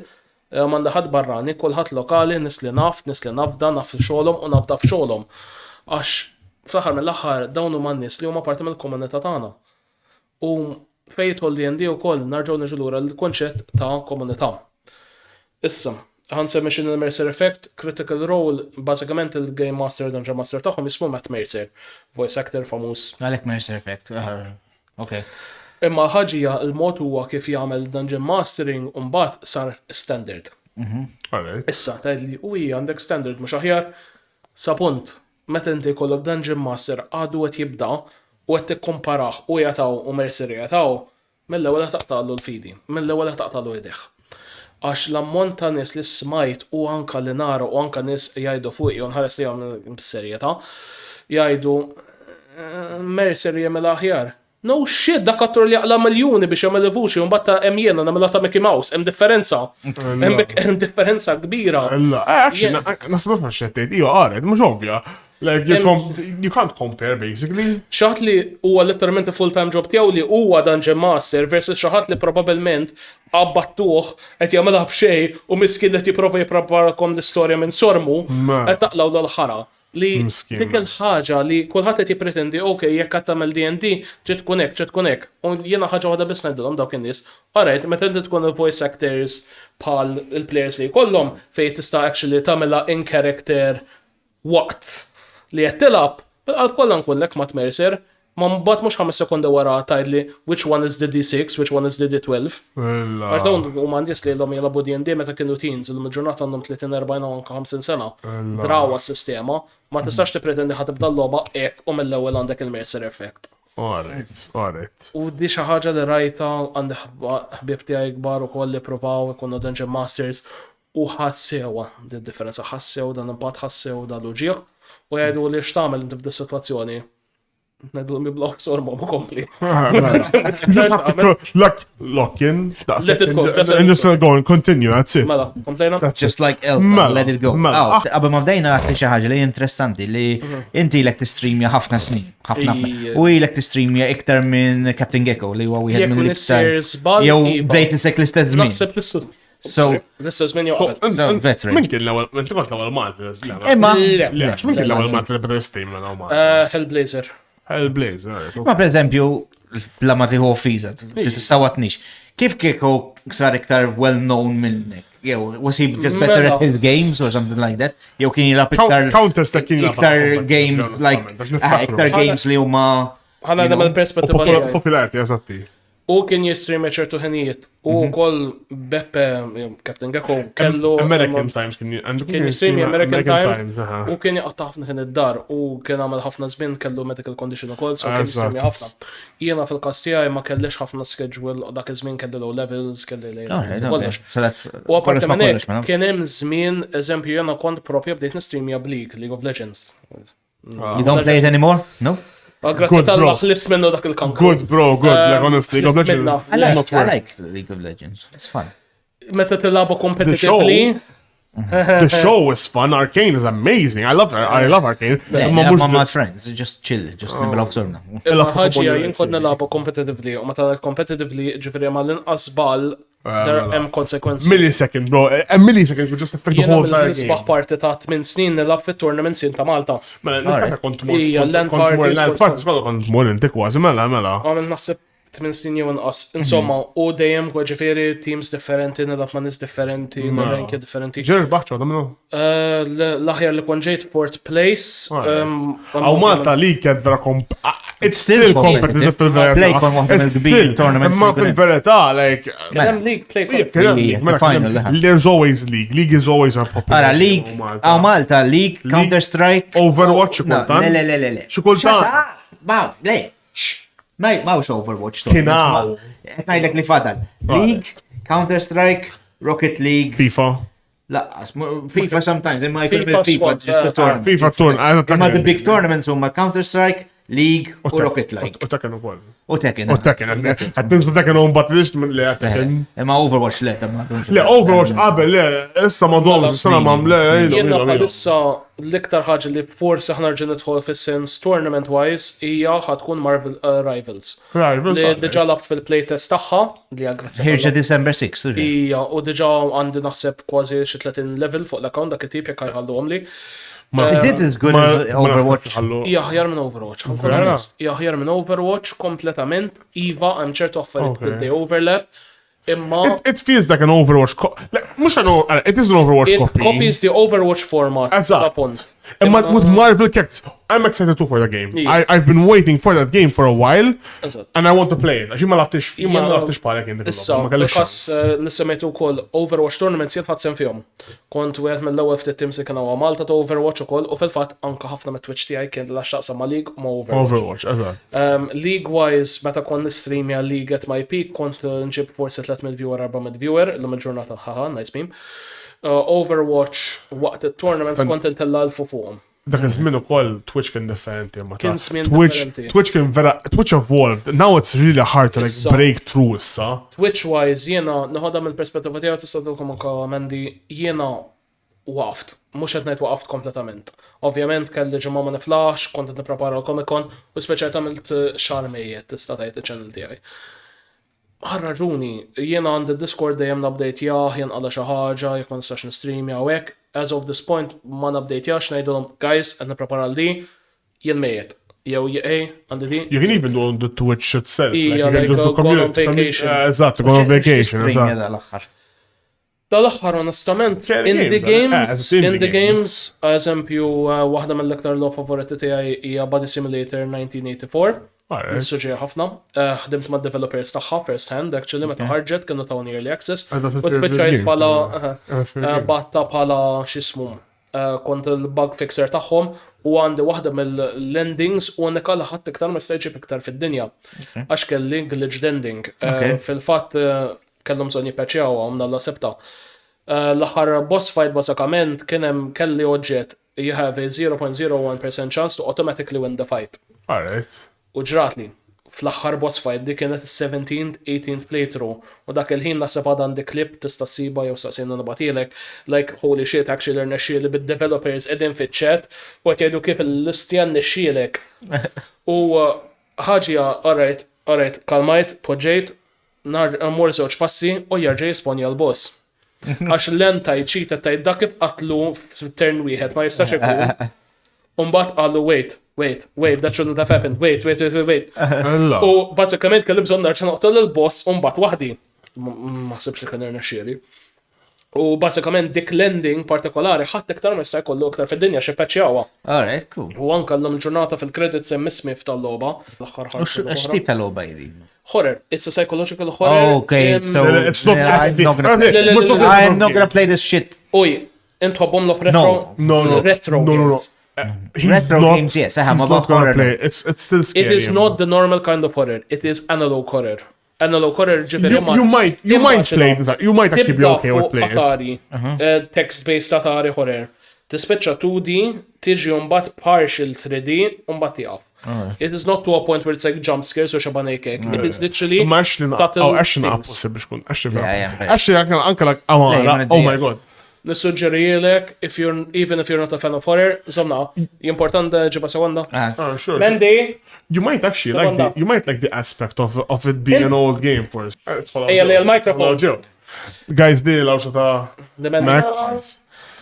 m'għandi ħadd barrani, kulħadd lokali, nies li naf, nies li nafda, naf xogħolhom u nafda f'xogħolhom. Għax fl-aħħar mill-aħħar dawn huma n-nies li huma parti mill-komunità tagħna. U fejn jidħol D&D wkoll narġgħu niġu lura l-konċett ta' komunità. Issa, ħa nsemmi x'inhu l-Mercer Effect, Critical Role, bażikament il-Game Master Dungeon Master tagħhom jismu Matt Mercer, voice actor famuż. Għalek Mercer Effect. Okay. Imma l-ħaġa il-mod huwa kif jagħmel dungeon mastering u mbagħad sar standard. Alright. Issa tgħid li u hija għandek standard mhux aħjar sa punt meta inti jkollok dungeon master għadu qed jibda u qed tikkomparah u jataw u Mercer jataw, mill-ewwel qed taqtagħlu l-fidi, mill-ewwel qed taqtagħlu idejh. Għax l-ammont ta' nies li smajt u anka li nara u anka nies jgħidu fuqi u nħares lejhom b'serjetà, jgħidu "Eh, Mercer jagħmel aħjar. No shit, dak attur li jaqla miljuni biex jagħmel il-vuċi u mbagħad ta' hemm jiena nagħmilha ta' Mickey Mouse, hemm differenza. Hemm hemm differenza kbira. Illa, eh, actually, naħseb ma xettejt, ija qaret, mhux ovvja. Like, you, com you can't compare, basically. Xi ħadd li huwa letteralment full-time job tiegħu li huwa Dungeon Master versus xi ħadd li probabbilment abbattuh qed jagħmilha b'xejn u miskin li qed jipprova jippreparakom l-istorja minn sormu Ma. qed taqlaw l-ħara. Li Miskin. dik il-ħaġa li kulħadd qed jippretendi, ok, jekk qed tagħmel D&D, trid tkun hekk, trid tkun hekk. U jiena ħaġa waħda biss ngħidilhom dawk in-nies. Alright, meta inti tkun il-voice actors bħal il-players li jkollhom fejn tista' actually tagħmilha in character waqt li qed tilgħab, bil-qalb kollha nkunlek Matt Mercer, ma mbagħad mhux 5 sekondi wara tgħidli which one is the D6, which one is the D12. Illa. Għax dawn huma nies li ilhom jilagħbu D&D meta kienu teens, illum il-ġurnata għandhom 30, 40 u anke 50 sena. Drawa s-sistema, ma tistax tippretendi ħa tibda l-logħba hekk u mill-ewwel għandek il-Mercer effect. Alright, alright. U di xi ħaġa li rajta għandi ħbieb tiegħi kbar ukoll li provaw ikunu Dungeon Masters u ħassewa di differenza, ħassew dan impatt, ħassew dan l-uġigħ u jgħidu li x'tagħmel inti f'di sitwazzjoni. Ngħidu miblaw sorma ma kompli. You have to lock, lock in. That's Let it go, And, just let and it just let go and continue, that's it. Mela, komplejna? That's it. Just like Elton, Mela, let it go. mela. Aw, Qabel ma bdejna għatli xi ħaġa li interessanti li inti ilek tistreamja ħafna snin, ħafna ħafna. Ija. U ilek tistreamja iktar minn Captain Gecko li huwa wieħed Jekk minn l-iktar. nissir żball, Jew iva. bdejt nisek l-istess żmien. Naħseb l-istess. So, L-istess żmien jew So, qabel. So, veteran. Min kien l-ewwel, inti kont l-ewwel Malti. le, Imma, Le. Le, għax min kien l-ewwel Malti li beda stream mela Malti? Hellblazer. Hellblazer, alright. ma per eżempju, bla ma tieħu offiża, sawatnix. Kif Gecko sar iktar well known minnek? Jew, was he just better Mela. at his games or something like that? Jew kien jilgħab iktar Counter-Strike kien jilgħab iktar ħafna, games like għax niftakru. iktar games li huma Ħana you know, nagħmel perspettiva tiegħi. Popularity, eżatti. U kien jistream ċertu ħinijiet. U wkoll Beppe, jew Captain Gecko, kellu. American Times kien għandu Kien jistream American Times aha. u kien jaqta' ħafna ħin id-dar u kien għamel ħafna żmien kellu medical condition ukoll, so kien Eżatt. jistream ħafna. Jiena fil-każ tiegħi ma kellix ħafna schedule u dak iż-żmien kelli low levels, kelli lej Alright, okay. kollox. So that's U apparti kollox ma minn kollox, hekk, mela. kien hemm żmien, eżempju, jiena kont propju bdejt nistreamja b'League, League of Legends. You don't play it anymore? No? Ah, Grazzi Good, bro. tal ħlist minnu dak il-kanku. Good, bro, good. Like, honestly, League of ħlist Legends. minna. I like, Not I worth. like League of Legends. It's fun. Meta tilagħbu competitively, The show is fun. Arcane is amazing. I love I love Arcane. Yeah, Imma ma mhux- my friends, just chill, just niblaw sorna. Imma ħaġa Popolari, jien kont sì. nilagħbu competitively u meta ngħid competitively ġifieri ma l-inqas ball there mela. hemm konsekwenzi. Millisecond, bro. A millisecond could just affect the Jiena whole entire mill-isbaħ game. parti ta' 8 snin nilgħab fit-tournament sin ta' Malta. Mela, niftakar kont mor. Ija, kont- LAN kont mor parties, LAN kont- parties, kollha kont mor inti kważi, mela, mela. Għamil naħseb 8 snin jew inqas. Insomma, u dejjem kwa ġifieri teams differenti, nilgħab ma' nies differenti, Mela. ranki differenti. Ġer baħċa, damlu. L-aħjar li kont ġejt fourth place. Alright. Għaw Għaw Malta li kienet vera komp... It's Still still competitive competitive. fil-verità. Playcon waħda It's mill-kbir still- tournaments Imma li jkun hemm. fil-verità, like... Kien hemm league play. Yeah, kien hemm Yeah, league, mela the kien final, hemm- leħa. There's always league. League is always a popular. Ara, League, għaw Malta, League, Counter Strike. Overwatch xi No, kultant. Le, le, le, le, le. Xi kultant. Shut up! Ma, le, shh. Ma, mawx Overwatch. Kien hawn. Qed ngħidlek li fadal. League, Counter Strike, Rocket League, FIFA. laqqas, FIFA sometimes, imma jkun FIFA FIFA, squad, just the tournament. FIFA turn. Imma the big tournaments huma Counter Strike, League u Rocket League. U Tekken ukoll. U Tekken. U Tekken. Qed tinsa Tekken u mbagħad lix minn le Tekken. Imma Overwatch le, ta' ma Le Overwatch qabel le issa ma domx sena ma le ilu, Jiena ilu, ilu. bħalissa l-iktar ħaġa li forsi ħna rġa' nidħol fis-sens tournament wise hija ħatkun Marvel Rivals. Rivals, Li għalek. diġà labt fil-playtest tagħha li hija grazzi. Ħirġa għal December 6, tuġi. Hija u diġà għandi naħseb kważi xi 30 level fuq l-account dak it-tip jekk ħalluhom li. Is it as good Ma- as ma nafx Overwatch? ħallu. Hija aħjar minn Overwatch, ħankun Vera? onest. Hija aħjar minn Overwatch kompletament, iva hemm ċertu affarijiet Okay. li they overlap, imma It, it feels like an Overwatch co- like, mux an, it is an Overwatch it copy. copies the Overwatch format Eżatt. sa punt. Imma with Marvel characters, I'm excited too for the game. Ija. I, I've been waiting for that game for a while Eżatt. and I want to play it. Għax jien ma lagħabtix, jien ma Jiena- lagħabtix bħalek inti. Issa, ma kellix fil-kas ċans. eh, li semmejtu wkoll Overwatch Tournaments jien ħadd sehem fihom. Kont wieħed mill-ewwel ftit teams li kien hawn Malta ta' Overwatch ukoll u fil-fatt anka ħafna mit-Twitch tiegħi kien la x'taqsam ma' League u ma' Overwatch. Overwatch, eżatt. Um, League-wise, meta kont nistreamja League at my peak, kont eh, nġib forsi 300 viewer, 400 viewer, l-lum il-ġurnata ħaħa, nice meme. Uh, Overwatch waqt il-tournaments kont intella l-fu fuqhom. Dak iż-żmien ukoll Twitch kien differenti imma ta' Kien żmien Twitch, differenti. Twitch kien vera, Twitch evolved. Now it's really hard to like Issa. break through issa. Twitch-wise, jiena noħodha mill-perspettiva tiegħu tista' tilkom anke Mandy, jiena waqft, mhux qed ngħid waqaft kompletament. Ovvjament kelli ġimgħa ma niflaħx, kont qed nipprepara l-Comic Con u speċjal għamilt xahar mejjet tista' tgħid iċ-channel tiegħi. Għal raġuni, jiena għandi Discord dejjem nupdate-jah, jinqala xi ħaġa, jekk ma nistax nistreamja u hekk. As of this point ma nupdate-jax ngħidilhom guys qed nipprepara għal di, jien mejjet. Jew ej, għandi di. You can even do on the Twitch itself. Ija, you can like, just do go on community- vacation. Eh, Eżatt, go on vacation, eżatt. Dal-aħħar. Dal-aħħar onestament, Fair indie games, games, eh, indie indie games. games, eżempju, eh, waħda mill-iktar logħob favoriti tiegħi hija Body Simulator 1984. Alright. Nissuġġeri ħafna. Eh, Ħdimt ma' developers tagħha first hand, actually, meta ħarġet kienu tawni early access. Ah, U spiċċajt bħala eh, eh, batta bħala x'ismu. Eh, Kont il-bug fixer tagħhom u għandi waħda mill-endings unika li ħadd iktar ma jista' jġib iktar fid-dinja. Għax kelli glitched ending. Eh, Okay. Fil-fatt eh, kellhom bżonn jippeċjaw għom dalla sebta. Eh, L-aħħar boss fight bażikament kien hemm kelli oġġett you have a 0.01% chance to automatically win the fight. Alright. U ġratli, fl-aħħar boss fight di kienet is-17th, 18th playthrough u dak il-ħin naħseb għad għandi clip tista' ssiba jew saqsina nibatilek like holy shit actually rnexxieli bid-developers qegħdin fiċ-chat u qed jgħidu kif il-listja nnexxielek. U uh, ħaġa alright, alright, kalmajt, poġġejt, nar mmur żewġ passi u jerġa' jisponja l-boss. Għax l-anti cheat qed tgħid dak kif qatlu f'turn wieħed ma jistax ikun. Umbat qalu wait, wait, wait, that shouldn't have happened, wait, wait, wait, wait, wait. Alla. U bażikament kelli bżonn nerġa' noqtol il-boss u mbagħad waħdi. M- Ma ħsibx li kien irnexxieli. U bażikament dik l-ending partikolari ħadd iktar ma jista' jkollu iktar fid-dinja xi peċjawha. Alright, cool. U anke llum il-ġurnata fil-credits hemm ismi f'tal-logħba. L-aħħar U ħarġ x'tip ta' logħba jdi? Horror, it's a psychological horror. Okay, so It's not I'm not gonna play. Le, le, le, le. I'm not gonna play this shit. Uj, intħobbhom lo retro. No, no. Retro. No, no, no. games. He's Retro not- games, yes, I have he's about not gonna horror. play. It's, it's still scary. It is not the normal kind of horror. It is analog horror. Analog horror ġifieri You, you might, you might play this. You might actually be Tibda okay with fuq playing it. Atari, eh, text-based Atari horror. Tispiċċa 2D, tiġi mbagħad partial 3D, u mbagħad tieqaf. It is not to a point where it's like jump scares or xabanejkek. It is literally Ma actually na- subtle oh, actually na things. possibly xkun. Actually, Yeah, yeah, yeah. actually, anke anke like, Yeah, you amara, wanna oh do my it. god. Nissuġġerilek, if you're, even if you're not a fan of horror, zomna, importante ġiba sekonda. Ah, Oh, sure. Mandy, You might actually like Sekonda. the, you might like the aspect of of it being an old game for us. Ejja, li l-microphone. Guys, di l-għawxa ta' the Mandy. Max.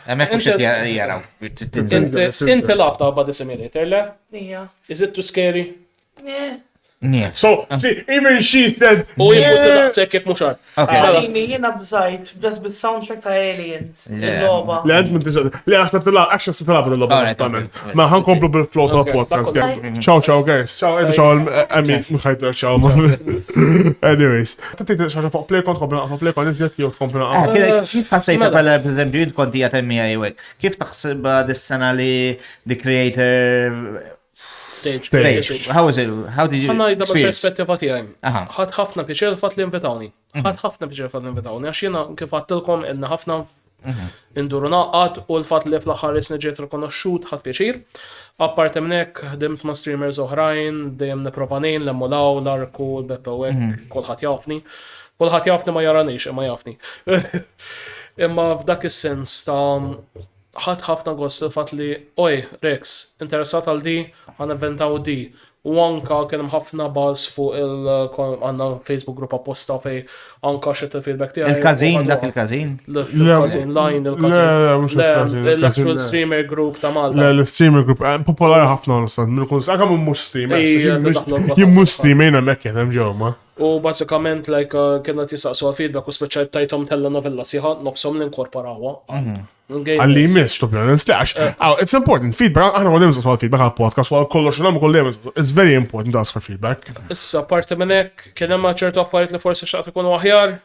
Hemmhekk mhux qed jaraw. Tinżel. Inti inti labta Body Simulator, le? Ija. Is it too scary? Eh. Yeah. So, see, even she said, U jien mhux daqshekk jekk mhux għar. Okay. Mela. Għalini, jiena bżajt, just bil-soundtrack ta' Aliens, Le. il-loba. Le, għed minn diġa, le, għasab tila, actually għasab tila fil-lobba, Alright, onestament. okay. Ma ħankomplu bil-flow ta' Okay. podcast. Bye. gang. Ciao, ciao, guys. Ciao, eh, ciao, I mean, mħajt ciao. Anyways. Tati, xaġa fuq Playcon, tkompli naqfa Playcon, iżjed jew tkompli Ah, naqfa. kif- Kif ħassejta Mela. bħala, per eżempju, jint konti jatemmi għajwek, kif taħseb dis-sena li the creator Stage. stage? How was it? How did you Ħanna jidda experience? perspettiva tiegħi. Aha. Ħadd ħafna pjaċir l-fatt li invitawni. Ħadd ħafna pjaċir l-fatt li invitawni għax jiena kif għattilkom ilna ħafna induru naqat u l-fatt li fl-aħħar isni ġiet rikonoxxut ħadd pjaċir. Apparti minn hekk ħdimt ma' streamers oħrajn, dejjem nipprova ngħin l-emmolaw, l-arku, l-Beppe u hekk, kulħadd jafni. Kulħadd jafni ma jaranix, imma jafni. Imma f'dak is-sens ta' ħadd ħafna gost il-fatt li oj, Rex, interessat għal di, għan inventaw di. U anka kien hemm ħafna buzz fuq il għandna Facebook group apposta fej anka xi il-feedback tiegħi. Il-kazin, dak il-kazin. Il-kazin, line, il-kazin. Le, mhux Le, il-kazin, il-kazin, L-actual le. streamer group ta' Le, Malta. l-streamer group, eh, popolari ħafna onestament, minn kun, anka minn mux streamer, Ejja, jien mhux- tidaħlu jien mux streamer, jien hemmhekk jaħdem ġew, ma. U bażikament like kienu qed jistaqsu għal feedback u speċjal tajthom telenovella sieħa nofshom li nkorporawha. Għalli jmiss, to be honest, għax, oh, it's important, feedback, aħna għodem għal feedback għal podcast, għal kollox, nagħmlu kollu it's very important to ask for feedback. Issa, parti minn hekk, kien hemm ċertu affarijiet li forsi xtaqt ikunu aħjar.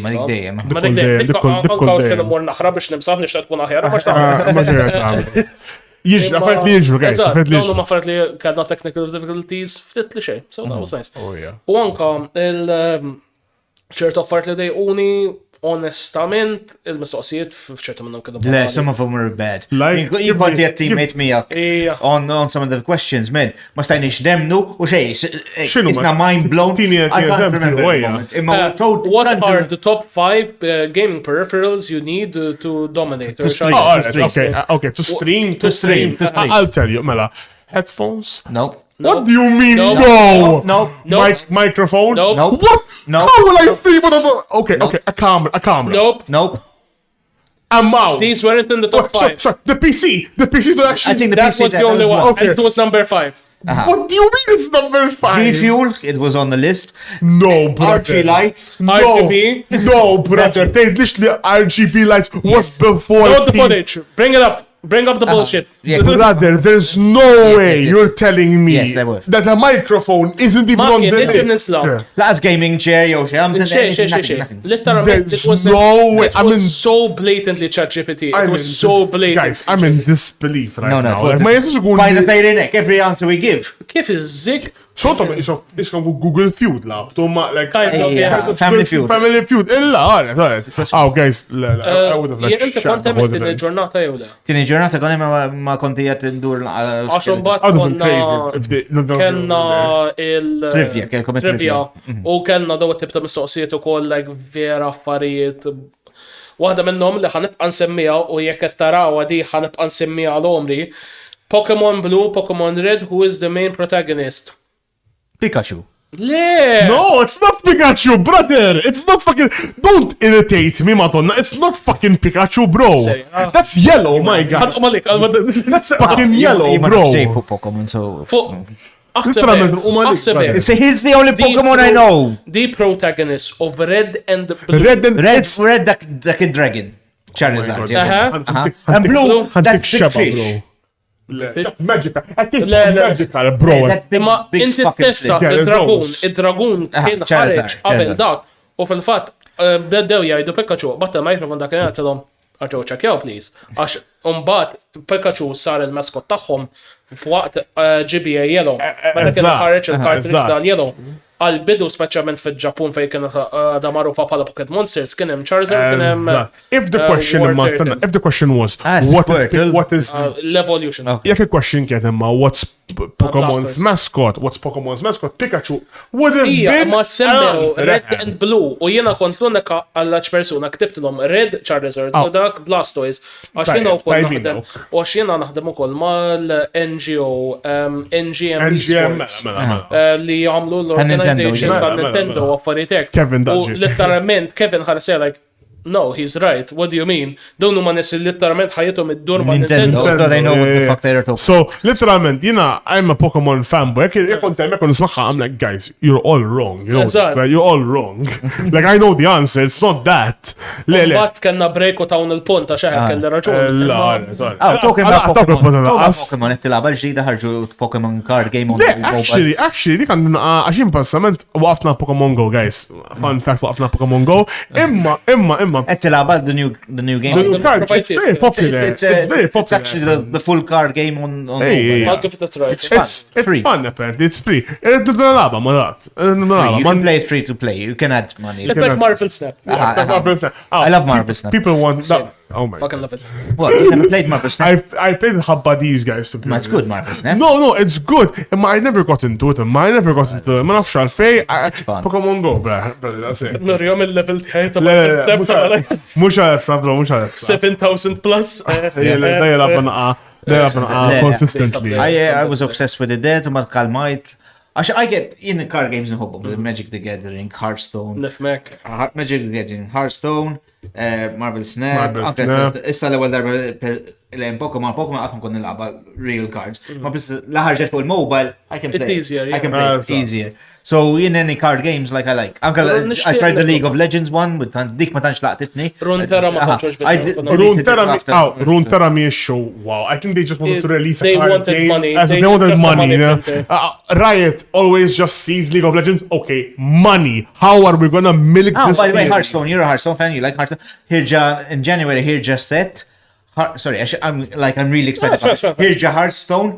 Ma dik dejjem. Ma dik dejjem, dik anka kien imur naħra biex nimsaħ nixtaq tkun aħjar, ma xtaqt. Ma xtaqt. Jiġri, affarijiet li jiġru, guys, affarijiet li jiġru. Affarijiet li kellna technical difficulties ftit li xejn, so that was nice. Oh, yeah. U anka il ċertu affarijiet li dejquni, onestament, il-mistoqsijiet f'ċertu minnhom kienu. Le, some of them were bad. Like, You kont jgħid teammate miegħek Ija. on some of the questions, man. Ma stajniex nemnu u xej. X'inhu It's ma- not mind blown. Tini I can't eżempju, remember at the ejja. moment. Imma tot- What tant- are the top 5 gaming peripherals you need to dominate? To stream. Oh, all right, To stream. okay, okay, to stream, To stream, to stream. I'll tell you, mela, headphones. No. No. What do you mean, No. no? No. No. Mic microphone? No. No. What? No. How will I stream without a... Okay, okay, a camera, a camera. Nope. Nope. A mouse. These weren't in the top Oh, sorry, 5. sorry, the PC. The PC don't actually... I think the That PC was the only one. Okay. And it was number 5. What do you mean it's number 5? G Fuel, it was on the list. No, brother. RG lights. No, RGB. No, brother. Tgħidlix li RGB lights was before. Load the P- footage. Bring it up. Bring up the bullshit. Yeah, Brother, there's no way yes, yes. you're telling me Yes, there was. that a microphone isn't even Ma on the kien list. nisla. Last gaming chair, jew xi, I'm Xej, xej, xej, nothing, xej. nothing. Literalment, it There's was no way. It I'm was in- so blatantly ChatGPT. It I'm was in so dis- blatant. Guys, I'm in disbelief right No, no, now. it Like, wasn't. ma jistax ikun Bajna li- sejrin hekk, every answer we give. Kif iż-zik? Sotom, iskom Google Feud labtu, ma like. Kind of, yeah. Family Feud. Family Feud, illa, għaret, għaret. Oh, guys, le, le, I would have like. Jien inti shut kont the whole hemm it-tieni event. ġurnata jew le? Tieni ġurnata kon hemm ma konti qed ndur Għax imbagħad I would have been konna crazy if they. no, no, no, kellna no. il Trivia, kellkom trivia. it-trivia. U kellna daw it-tip ta' mistoqsijiet ukoll like vera affarijiet. Waħda minnhom li ħanibqa' nsemmiha u jekk qed tarawha di ħanibqa' nsemmiha għal omri. Pokemon Blue, Pokemon Red, who is the main protagonist? Pikachu. Le! No, it's not Pikachu, brother! It's not fucking. Don't irritate me, Madonna. It's not fucking Pikachu, bro. Sorry, ah. That's yellow, my god. Ħanqom għalik, għal- That's fucking yellow, Jien ma bro. nafx xejn fuq Pokemon, so. Fuq. Aħseb Literalment, hekk, huma għalik, aħseb brother. hekk. So he's the only The Pokemon I know. The protagonist of Red and Blue. Red and Red, red dak dak id-dragon. Oh Charizard. God. yes. Aha. Aha. And blue, Ħantik that big xeba, fish. bro. Le, Magical. Għattik Le, le. Magical, bro. That big, Imma big inti fucking stessa, thing. Yeah, id-dragun, those. id-dragun Aha, kien Charizard, ħareġ qabel Charizard. dak. U fil-fatt, eh, bdew jgħidu Pikachu, batta mikrofon dak kien għatilhom, għaġew ċekjaw please. Għax mbagħad Pikachu sar il-maskot tagħhom f'waqt eh, GBA Yellow. Meta kien eżatt, ħareġ il-cartridge eżatt. dal-Yellow. Għal-bidu speċjalment fil-Ġappun fejn kien eh, da magħrufa bħala Pocket Monsters, kien hemm Charizard, kien hemm Eżatt. If the eh, question War imma Turtle. stenna, if the question was Ah, it's what is Squirtle. what is eh, l-Evolution. Okay. jekk il-question kienet imma what's Pokemon's Blastoise. mascot, what's Pokemon's mascot, Pikachu would have Ija, been ma semmew answer. Red and Blue u jiena kont l-unika għallaċ persuna ktibtilhom Red Charizard Oh. u dak Blastoise. Għax Tajjeb, jiena wkoll tajbin naħdem dawk. u għax jiena naħdem ukoll mal-NGO NGM NGM, Esports. mela, mela. eh, li jagħmlu l-organization Nintendo, ta' mela, mela, Nintendo mela. u affarijiet hekk. Kevin U Dudgy. letteralment Kevin ħaresja like No, he's right. What do you mean? Dawn huma nies li letteralment ħajjithom iddur ma' Nintendo. Nintendo. So they know what the Yeah, fuck they're talking. So, literalment, jina, I'm a Pokemon fanboy. Jek jek kont hemm, jekk kont nismagħha, I'm like, guys, you're all wrong. You know, Eżatt. like, you're all wrong. like, I know the answer, it's not that. Le, le. Mbagħad kellna break u tawn il-punt għax hekk kelli raġun. Eh, La, Imma- le, le. Oh, talking about Ah, talking Pokemon. about Talking about us. Pokemon, qed tilgħabha l-ġdida ħarġu Pokemon card game on Le, the mobile. actually, actually, dik għandna għaxin passament waqafna Pokemon Go, guys. Fun fact, waqafna Pokemon Go. Imma, imma, imma. Qed tilgħabha the new the new game. The new card, it's very popular. It's, It's, it's, uh, very it's popular. actually the, the full card game on, on Hey, mobile. hey, I'll give it a try. It's fun. It's, it's free. fun, apparently. It's free. Irridu nalaba, ma dat. Irridu Free. nalaba. You can play it free to play. You can add money. It's like Marvel Snap. Aha, aha. I love Marvel Snap. People want that. Oh my Fucking god. love it. What? You never played Marvel Snap? I played ħabba these guys to be That's honest. good, Marvel Snap. No, no, it's good. Imma I never got into it. Imma I never got into it. Ma nafx għalfej. It's fun. Pokemon Go, bra, bra, that's it. Nurjom il-level tiegħi ta' Le, le, Marvel le, Snap mux ta' għal- mux għal-essa, bro, mux għal-essa. 7000 plus. Da jilab naqa, da jilab naqa Le, le. consistently. I, I was obsessed with it there, ma kalmajt. Għax I get in card games nħobbhom, Magic the Gathering, Hearthstone, Nifmek. Magic the Gathering, Hearthstone, Marvel Snap, Marvel anke Snap. issa l-ewwel darba l Pokemon, Pokemon qatt ma kont nilgħabha real cards. Ma biss la ħarġet fuq il-mobile, I can It's play. easier, I can yeah. play Ah, it eżatt. easier. So in any card games like I like. Anka I tried the League of Legends one with dik ma tantx laqtitni. Runeterra ma tantx għoġbitni. Runeterra mi show wow. I think they just wanted to release a They card wanted game. money. As They they wanted just money. money yeah. printer. Riot always just sees League of Legends. Okay, money. How are we gonna milk Oh, this? by the way, thing? Hearthstone, you're a Hearthstone fan, you like Hearthstone. Here, in January, here just set. Sorry, I'm like I'm really excited. No, it's about fine, it. it's Here, Hearthstone,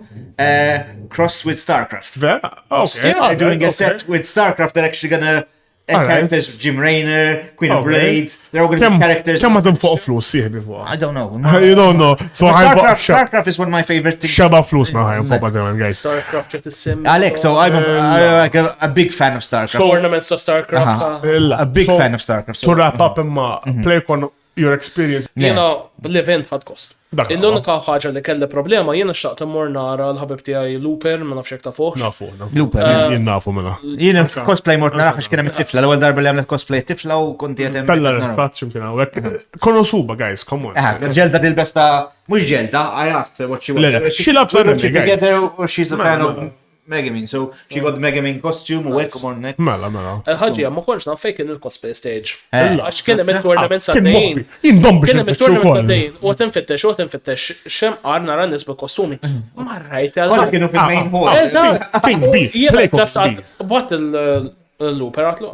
crossed with StarCraft. Vera? Okay. Yeah, They're doing a okay. set with StarCraft. They're actually gonna Alright. characters Jim Raynor, Queen of Okay. Blades. They're all gonna be Kemm characters. kemm ma tinfoq flus sieħbi fuq. I don't know. You don't know. So But ħajnfoq StarCraft, StarCraft is one of my favorite things. xeba flus ma ħajnfoq by the way, guys. StarCraft ġet is-sim. Alex, so I'm, I'm like a big fan of StarCraft. Tournaments ta' StarCraft. ta' Illa. a big So, fan of StarCraft. To wrap up imma, PlayCon your experience. Jiena l-event ħad kost. Dak L-unika ħaġa li kelli problema jiena xtaqt immur nara l-ħabib tiegħi Looper, ma nafx jekk tafuhx. Nafu, nafu. Looper. yeah. Jien nafu mela. Jien cosplay mort narax kien hemm it-tifla l-ewwel darba li għamlet cosplay tifla u konti qed hemm. Tella l-fatt ximkien hawnhekk. Konosuba, guys, come on. Eh, ġelda tilbes ta' mhux ġelda, I asked her what she Le, le, wanted. she loves we anime, watched it guys. together, or she's a fan of Megamin, so she got the Megamin costume u hekk u morna hekk. Mela, mela. Il-ħaġa ma kontx naf fejn kien il-cosplay stage. Eh. Għax kien hemm il-tournament Ah, Kien għaddejjin. moħbi. Jien dom biex Kien hemm nfittxu il-tournament wkoll. għaddejjin. U qed infittex, u qed infittex xem qar nara nies bil-kostumi. Ma rajt għal. Kollha kienu fil-main hall. Eżatt. Pink U B, Jiena Playcon just B. għad bat il-looper għatlu.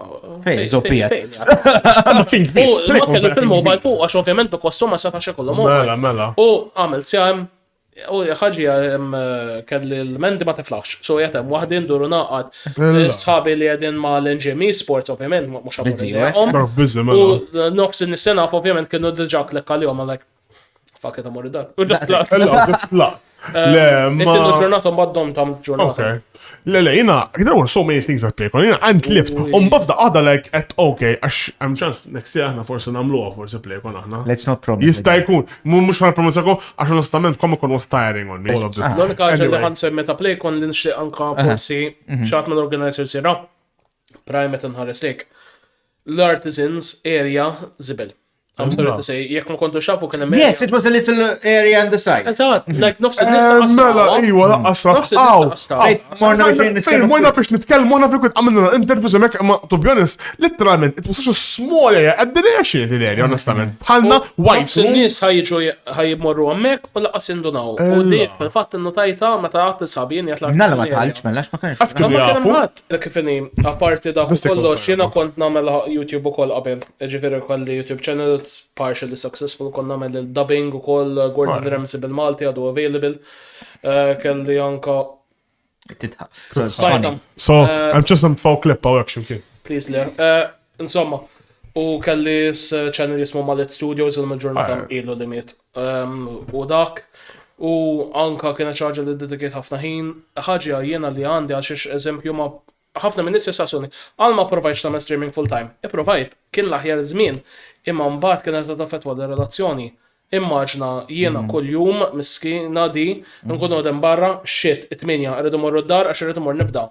Fej, zoppijat. Ma kien kbir. U ma Playcon kellu vera fil-mobile kien fuq, għax ovvjament bil-kostum ma setax ikollu kbir. mobile. Mela, mela. U għamil sjam, u ħaġi kelli l-mendi ma tiflaħx. So jatem, waħdin duru naqad. Illa. Sħabi li għedin ma l-NGME Sports, ovvjament, mux Busy, għamur. Dark busy, mela. U nofs in-sena, ovvjament, kienu diġa klekka li għom, like, fuck it, amur id-dar. U just tlaqt. Illa, just la. Le, ma. Inti ġurnata mbaddom tam ġurnata. Okay. Le, le, jina, there were so many things at PlayCon, jina, and lift, un bafda għada like, at okay, għax, I'm just, next year aħna forsi namluha, forsi PlayCon aħna. Let's not promise. Jista' jkun, mhux ħan promissakom, għax onestament Comic Con was tiring on me, all of this. L-unika ħaġa li Anyway. ħansemmi ta' PlayCon li nixtieq anka forsi xaħat mill organizers jira. Prime qed inħares lejk. L-Artisans area zibel. I'm sorry to say, jekk ma kontu xafu kien hemm. Yes, it was a little area on the side. Eżatt, like nofs in-nies Eh, ta' Mela, iwa, laqqas ra. Nofs in-nies Aw, ta' qasra. aw. Morna biex Fejn, nitkellmu morna biex nitkellmu, morna fil-kwit għamilna interviews hemmhekk, ma to be honest, literalment, it was such a small area, għaddini xie din area, onestament. Bħalna white Nofs room. in-nies ħajġu ħajmorru hemmhekk u laqas indunaw. U dik fil-fatt innotajta meta għat sabin jgħat Nalla ma tħallx, mela ma kienx. Għas kienu Ma kien jafu. hemm ħadd. Kif inhi, apparti dak This kollox, takes jiena kont nagħmel YouTube ukoll qabel. Ġifieri kolli YouTube channel it's partially successful, kont nagħmel il-dubbing ukoll Gordon Alright. Ramsay bil-Malti għadu available. Kelli anka Titħaq. So it's funny. Stajtam, So, I'm just nitfaw clip hawnhekk x'imkien. please le. Insomma, u kelli channel jismu Mallet Studios il-ġurnata Alright. ilu li miet. U dak, u anka kienet xi ħaġa li dedikejt ħafna ħin, ħaġa jiena li għandi għal xiex eżempju ma ħafna minn nies jistaqsuni, għal ma provajtx tagħmel streaming full time. Ipprovajt, kien l-aħjar żmien, imma mbagħad kienet taffettwa relazzjoni. Immaġna jiena kuljum miskina di nkun għodem barra, shit, it-tminja, rridu morru d-dar għax irridu mor nibda.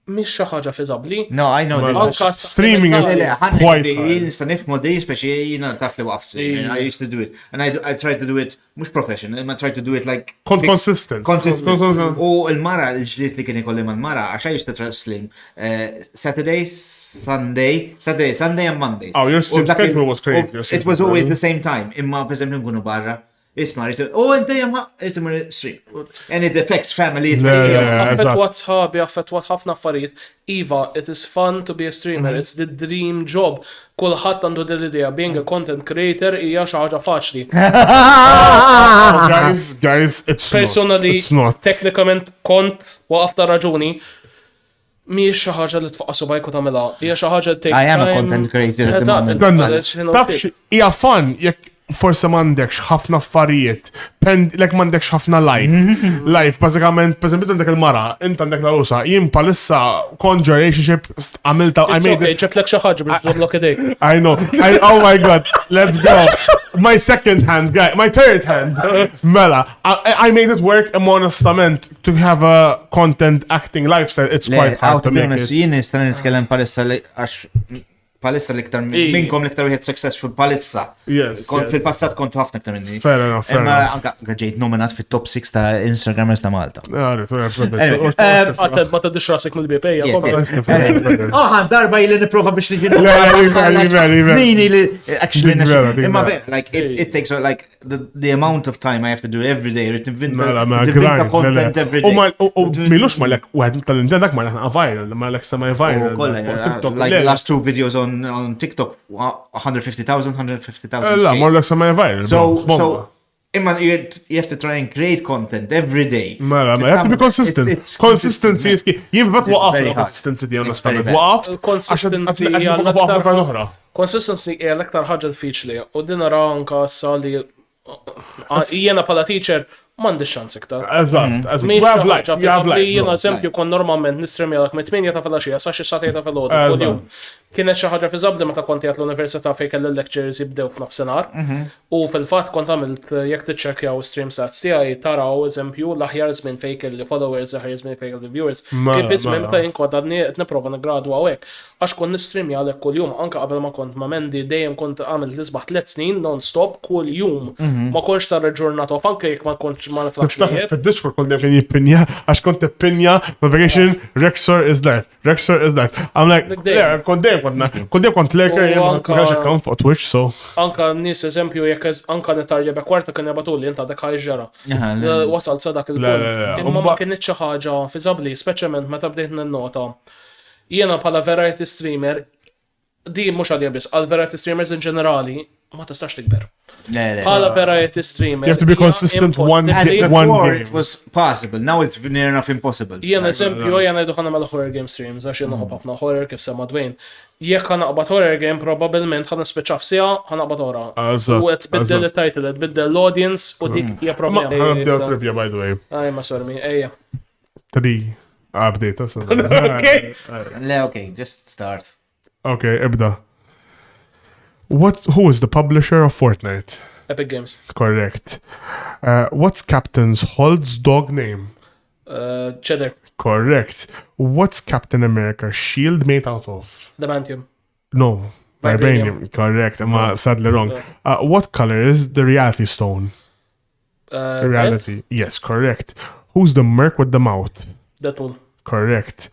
Mhix xi ħaġa fiżabbli. No, I know this. Anka Streaming is- Le, le, ħan Quite jien hard. nista' nifhmu di, speċi jiena taf li waqft streaming. I used to do it. And I tried to do it, mhux professional, imma tried to do it like Kont fixed- consistent. Consistent. Kon- U l-mara, l-ġliet li kien ikolli mal-mara, għax I used to try slim. Saturday, Sunday, Saturday, Sunday and Mondays. Oh, your U stream dak il- schedule was crazy, u your stream It was always schedule. the same time. Imma, per esempio, nkunu barra. Isma, rritu, oh, inti jemma, rritu mur stream. And it affects family. it Le, affects- le, le. Affettwat sħabi, affettwat ħafna affarijiet. Iva, it is fun to be a streamer, it's the dream job. Kulħadd għandu din l-idea, being a content creator hija xi ħaġa faċli. Oh, guys, guys, it's not. Personally, It's not. teknikament kont waqaf ta' raġuni, mhijiex xi ħaġa li tfaqqa subajk u tagħmilha. Hija xi ħaġa li takes I am a time. content creator at the Eżatt, moment. Danna, għaliex ħin taf xi- hija fun jekk forse m'għandekx ħafna affarijiet, pend, lek m'għandekx ħafna life. Life, bażikament, per esempio, għandek il-mara, int għandek l-għarusa, jien palissa konġa relationship għamilta, I It's made okay, it. ġetlek xi ħaġa biex tżommlok idejk. I know. Oh my god, let's go. My second hand guy, my third hand. Mela, I made it work, imma onestament, to have a content acting lifestyle, it's Le, quite hard out to to be make honest, it. jien nista' nitkellem palissa li għax Palissa l-iktar Ija. minnkom l-iktar wieħed successful palissa. Yes, Kont yes. fil-passat kontu ħafna iktar minni. Fair enough, fair Imma enough. anka anka ġejt nominat fit-top 6 ta' Instagrammers ta' Malta. Għarri, Anyway, Għatted ma taddix rasek mill-BP, Yes, komma. yes. Oh, għan darba ili niprofa biex niġi. Le, le, le, le, le, le. Nini li, actually, Dik vera, dik imma vera. vera, like, it takes, like, the amount of time I have to do every day, rrit ninventa Mela, mela, ninventa grind. content every U day. ma, u milux ma lek, u għed tal-indjan dak ma lek viral, ma lek semi viral. U kolla, fuq TikTok. like, Le, last two videos on TikTok, 150,000, 150,000. La, ma lek semi viral. So, bomba. so, imma you have to try and create content every day. Mela, mela, you have to be consistent. It's Consistency is key. Jien fat It's waqaf very hard. consistency di It's onestament. very bad. Waqaft. Il-consistency hija l-aktar. l-aktar- oħra. Consistency hija l-aktar ħaġa diffiċli u din nara anka sa li jiena bħala teacher m'għandix ċans iktar. Eżatt, eżatt. Mhix You have xi life, ħaġa you have fiżabbli, life. jiena bro. eżempju kon normalment nistrimjalek mit-8 ta' filgħaxija sa xi sagħtejn ta' filgħodu Eżatt. kuljum. Kienet xi ħaġa fiżabbli meta kont qiegħed l-università fejn kelli lectures jibdew f'nofsinhar. U fil-fatt kont għamilt jekk tiċċekkjaw stream stats tiegħi taraw eżempju l-aħjar żmien fejn kelli followers, l-aħjar żmien fejn kelli viewers. Mela, Kien fi żmien mela. meta jien kont għadni qed nipprova niggradwa u hekk. Għax kont nistrimjalek kuljum anke qabel ma kont ma' Mendi dejjem kont għamilt l-isbaħ tliet snin non-stop kuljum. Ma kontx tara ġurnata off anke jekk ma kontx ma niflaħx Niftakar mijiet. fil-Discord kont dejjem kien jippinja, għax kont tippinja notification Rexor is life, Rexor is life. I'm like, Dik dejjem. yeah, kont dejjem kont kont dejjem kont lurker, U jien ma anka- kellx account fuq Twitch, so. Anka n-nies eżempju jekk anka nitarja be kwarta kien jabatu li inta dak ħajġara. Aha, le. Wasalt sa dak Le, le, le. il-punt. Imma Umba- ma kienx xi ħaġa fiżabbli, speċjalment meta bdejt ninnota. Jiena bħala variety streamer, di mhux għalija biss, għal variety streamers in ġenerali ma tistax tikber. Le, le. Bħala variety streamer. You have to be hija consistent one impossibbli. day- And One before game. it was possible, now it's near enough impossible. Jien eżempju, jien ngħidu ħa nagħmel horror game streams, għax jien Mm. nħobb ħafna horror kif semma Dwayne. Jekk ħa naqbad horror game, probabbilment ħa nispiċċa f'siegħa, ħa naqbad ora. Eżatt, U qed tbiddel eżatt. it-title, qed tbiddel l-audience u dik hija Ma problema. ħa nibdew trivia, by the way. Aj, ma sormi, ejja. Three. Ah, bdejt, issa. Okay. Le, okay, just start. Okay, ibda. What, who is the publisher of Fortnite? Epic Games. Correct. What's Captain Holt's dog name? Cheddar, Correct. What's Captain America's shield made out of? Damantium. No. Vibranium. Vibranium. Correct. I'm sadly wrong. Yeah. What color is the reality stone? Red, Reality. Yes, correct. Who's the merc with the mouth? Deadpool. Correct.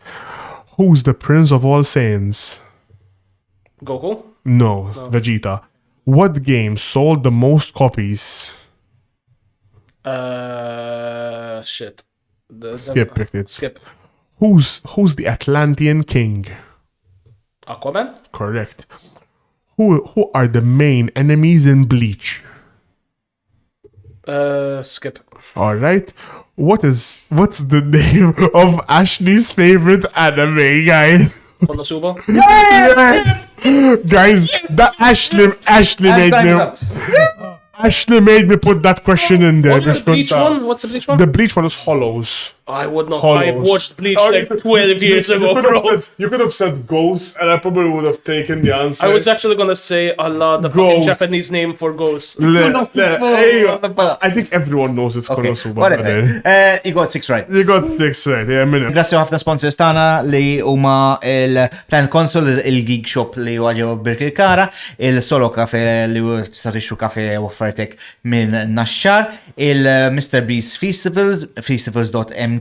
Who's the prince of all saints? Goku. No, Vegeta. What game sold the most copies? Shit. Skip, picked it. Skip. Who's the Atlantean king? Aquaman? Correct. Who are the main enemies in Bleach? Skip. All right. What's the name of Ashley's favorite anime, guys? Konosuba? Yes! Guys, that Ashley And made time's me up. Ashley made me put that question in there. What's the Biex Bleach kont ta- one? What's the Bleach one? The Bleach one is Hollows. I would not. Hollows. I watched Bleach Oh, like 12 years you ago, could have bro. said- you could have said Ghosts, and I probably would have taken the answer. I was actually gonna say Allah, the fucking Ghost. Japanese name for ghosts. Le, I think everyone knows it's Okay, Konosuba. whatever. brother. You got six right. You got six right. Yeah, minute. Grazzi ħafna sponsors tagħna li huma il-Plan Console, il-Geek Shop li huwa ġewwa Birkirkara, il-Solo Cafe li huwa tista' tixtru kafe u offertek minn Naxxar, il-Mr Beast Festivals, festivals.mt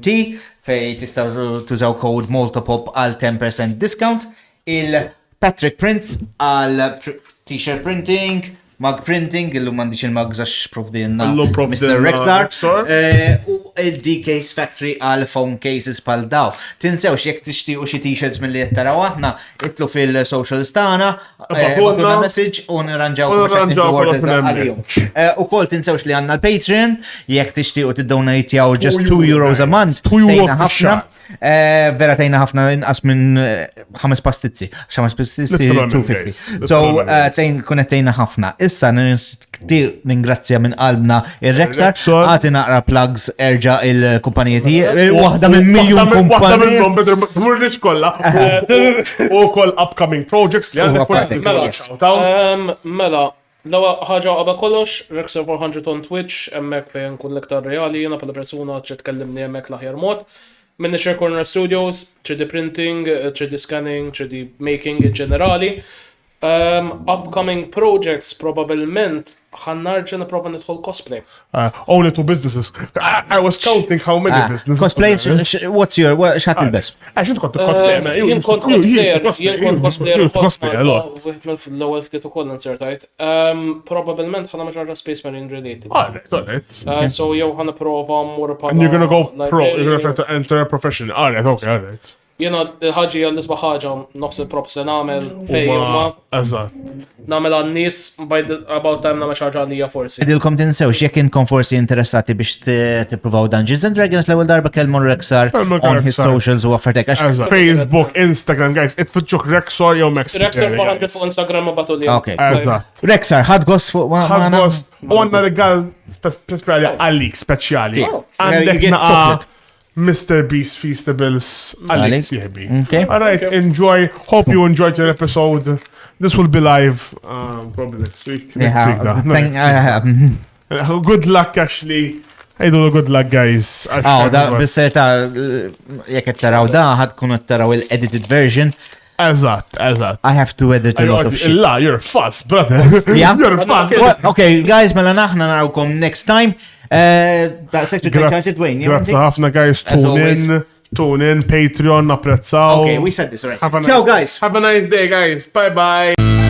fej tistgħu tużaw code MaltaPop għal 10% discount, il-Patrick Prince għal t-shirt printing, mug printing, illum m'għandix il-mugs għax provdilna Illum provdilna Mr. Rexlar. Rexlar. U il-D-Case Factory għal phone cases pal daw. Tinsewx jekk tixtiequ xi t-shirts milli qed taraw aħna, itlu fil-socials tagħna, Ibagħtulna. bagħtulna message u nirranġaw U biex qed nirranġaw nieħdu orders kollox minn għalihom. U kol tinsewx li għandna l-Patreon, jekk tixtiequ tiddonatjaw just Two 2 euros a guys. month. 2 euro tgħinna fix-xahar. ħafna. Vera tgħinna ħafna inqas minn ħames pastizzi. Ħames pastizzi Literalment, 250. guys. So Literalment, guys. tgħin kunet tgħinna ħafna. Issa ningrazzja minn qalbna ir-Rexar, Rexar. għati naqra plugs erġa' il-kumpanija tiegħi, waħda minn miljun Waħda kumpanija. minnhom better murniex kollha. U koll upcoming projects li għandek forsi upcoming, mela, yes. shout out. Mela, l-ewwel ħaġa qabel kollox, Rexer 400 on Twitch, hemmhekk fejn nkun l-iktar reali, jiena bħala persuna ċe tkellimni hemmhekk l-aħjar mod. Miniature Corner Studios, 3D printing, 3D scanning, 3D making in ġenerali. Um, upcoming projects probabilment ħa nerġa' nipprova nidħol cosplay. Only two businesses. I was counting how many Ah, businesses. Cosplay, what's your, x'ħat tilbes? Għax int kont cosplayer, man. Jien kont cosplayer, jien kont cosplayer. Cosplay, a lot. L-ewwel ftit ukoll insertajt. Um, probabilment ħa nagħmel ħaġa Space Marine related. Alright, alright. So jew ħa nipprova mmur And you're gonna go pro, you're gonna try to enter a profession. Alright, okay, alright. Jiena il-ħaġa hija l-isbaħ ħaġa nofs il-props se nagħmel fej huma Eżatt. nagħmel għan-nies by the about time nagħmel xi ħaġa għalija forsi. Idilkom tinsewx, jekk inkom forsi interessati biex tippruvaw Dungeons and Dragons l-ewwel darba kellmu Rexar Kellmu on his Rexar. socials u affartek. Għax Eżatt. Facebook, Instagram, guys, itfittxuk Rexor jew Max. Rexer 400 fuq Instagram u batu li. Ok. Eżatt. Rexar, ħad gost fuq ma' Ħad magħna? gost. U għandna regal speċjali għalik, speċjali. You Għandek get naqa chocolate. Mr. Beast Feastables għalik sieħbi. Okay. All right, enjoy. Hope you enjoyed your episode. This will be live probably next week. Next Yeah, week, da. No, thank- next week. Good luck, Ashley. Hey, good luck, guys. Oh, da, bisser ta' jekk qed taraw da, ħad tkunu qed taraw il-edited version. Eżatt, eżatt. I have to edit a lot of shit. La, you're fast, brother. Yeah? You're fast. Well, okay, guys, mela naħna narawkom next time. Da' sektu Grazzi ċaċi Dwayne. Grazzi ħafna, guys. As Tune always. in, tune in, Patreon, napprezzaw. Okay, we said this already. Have a nice, Ciao, guys. Have a nice day, guys. Bye bye.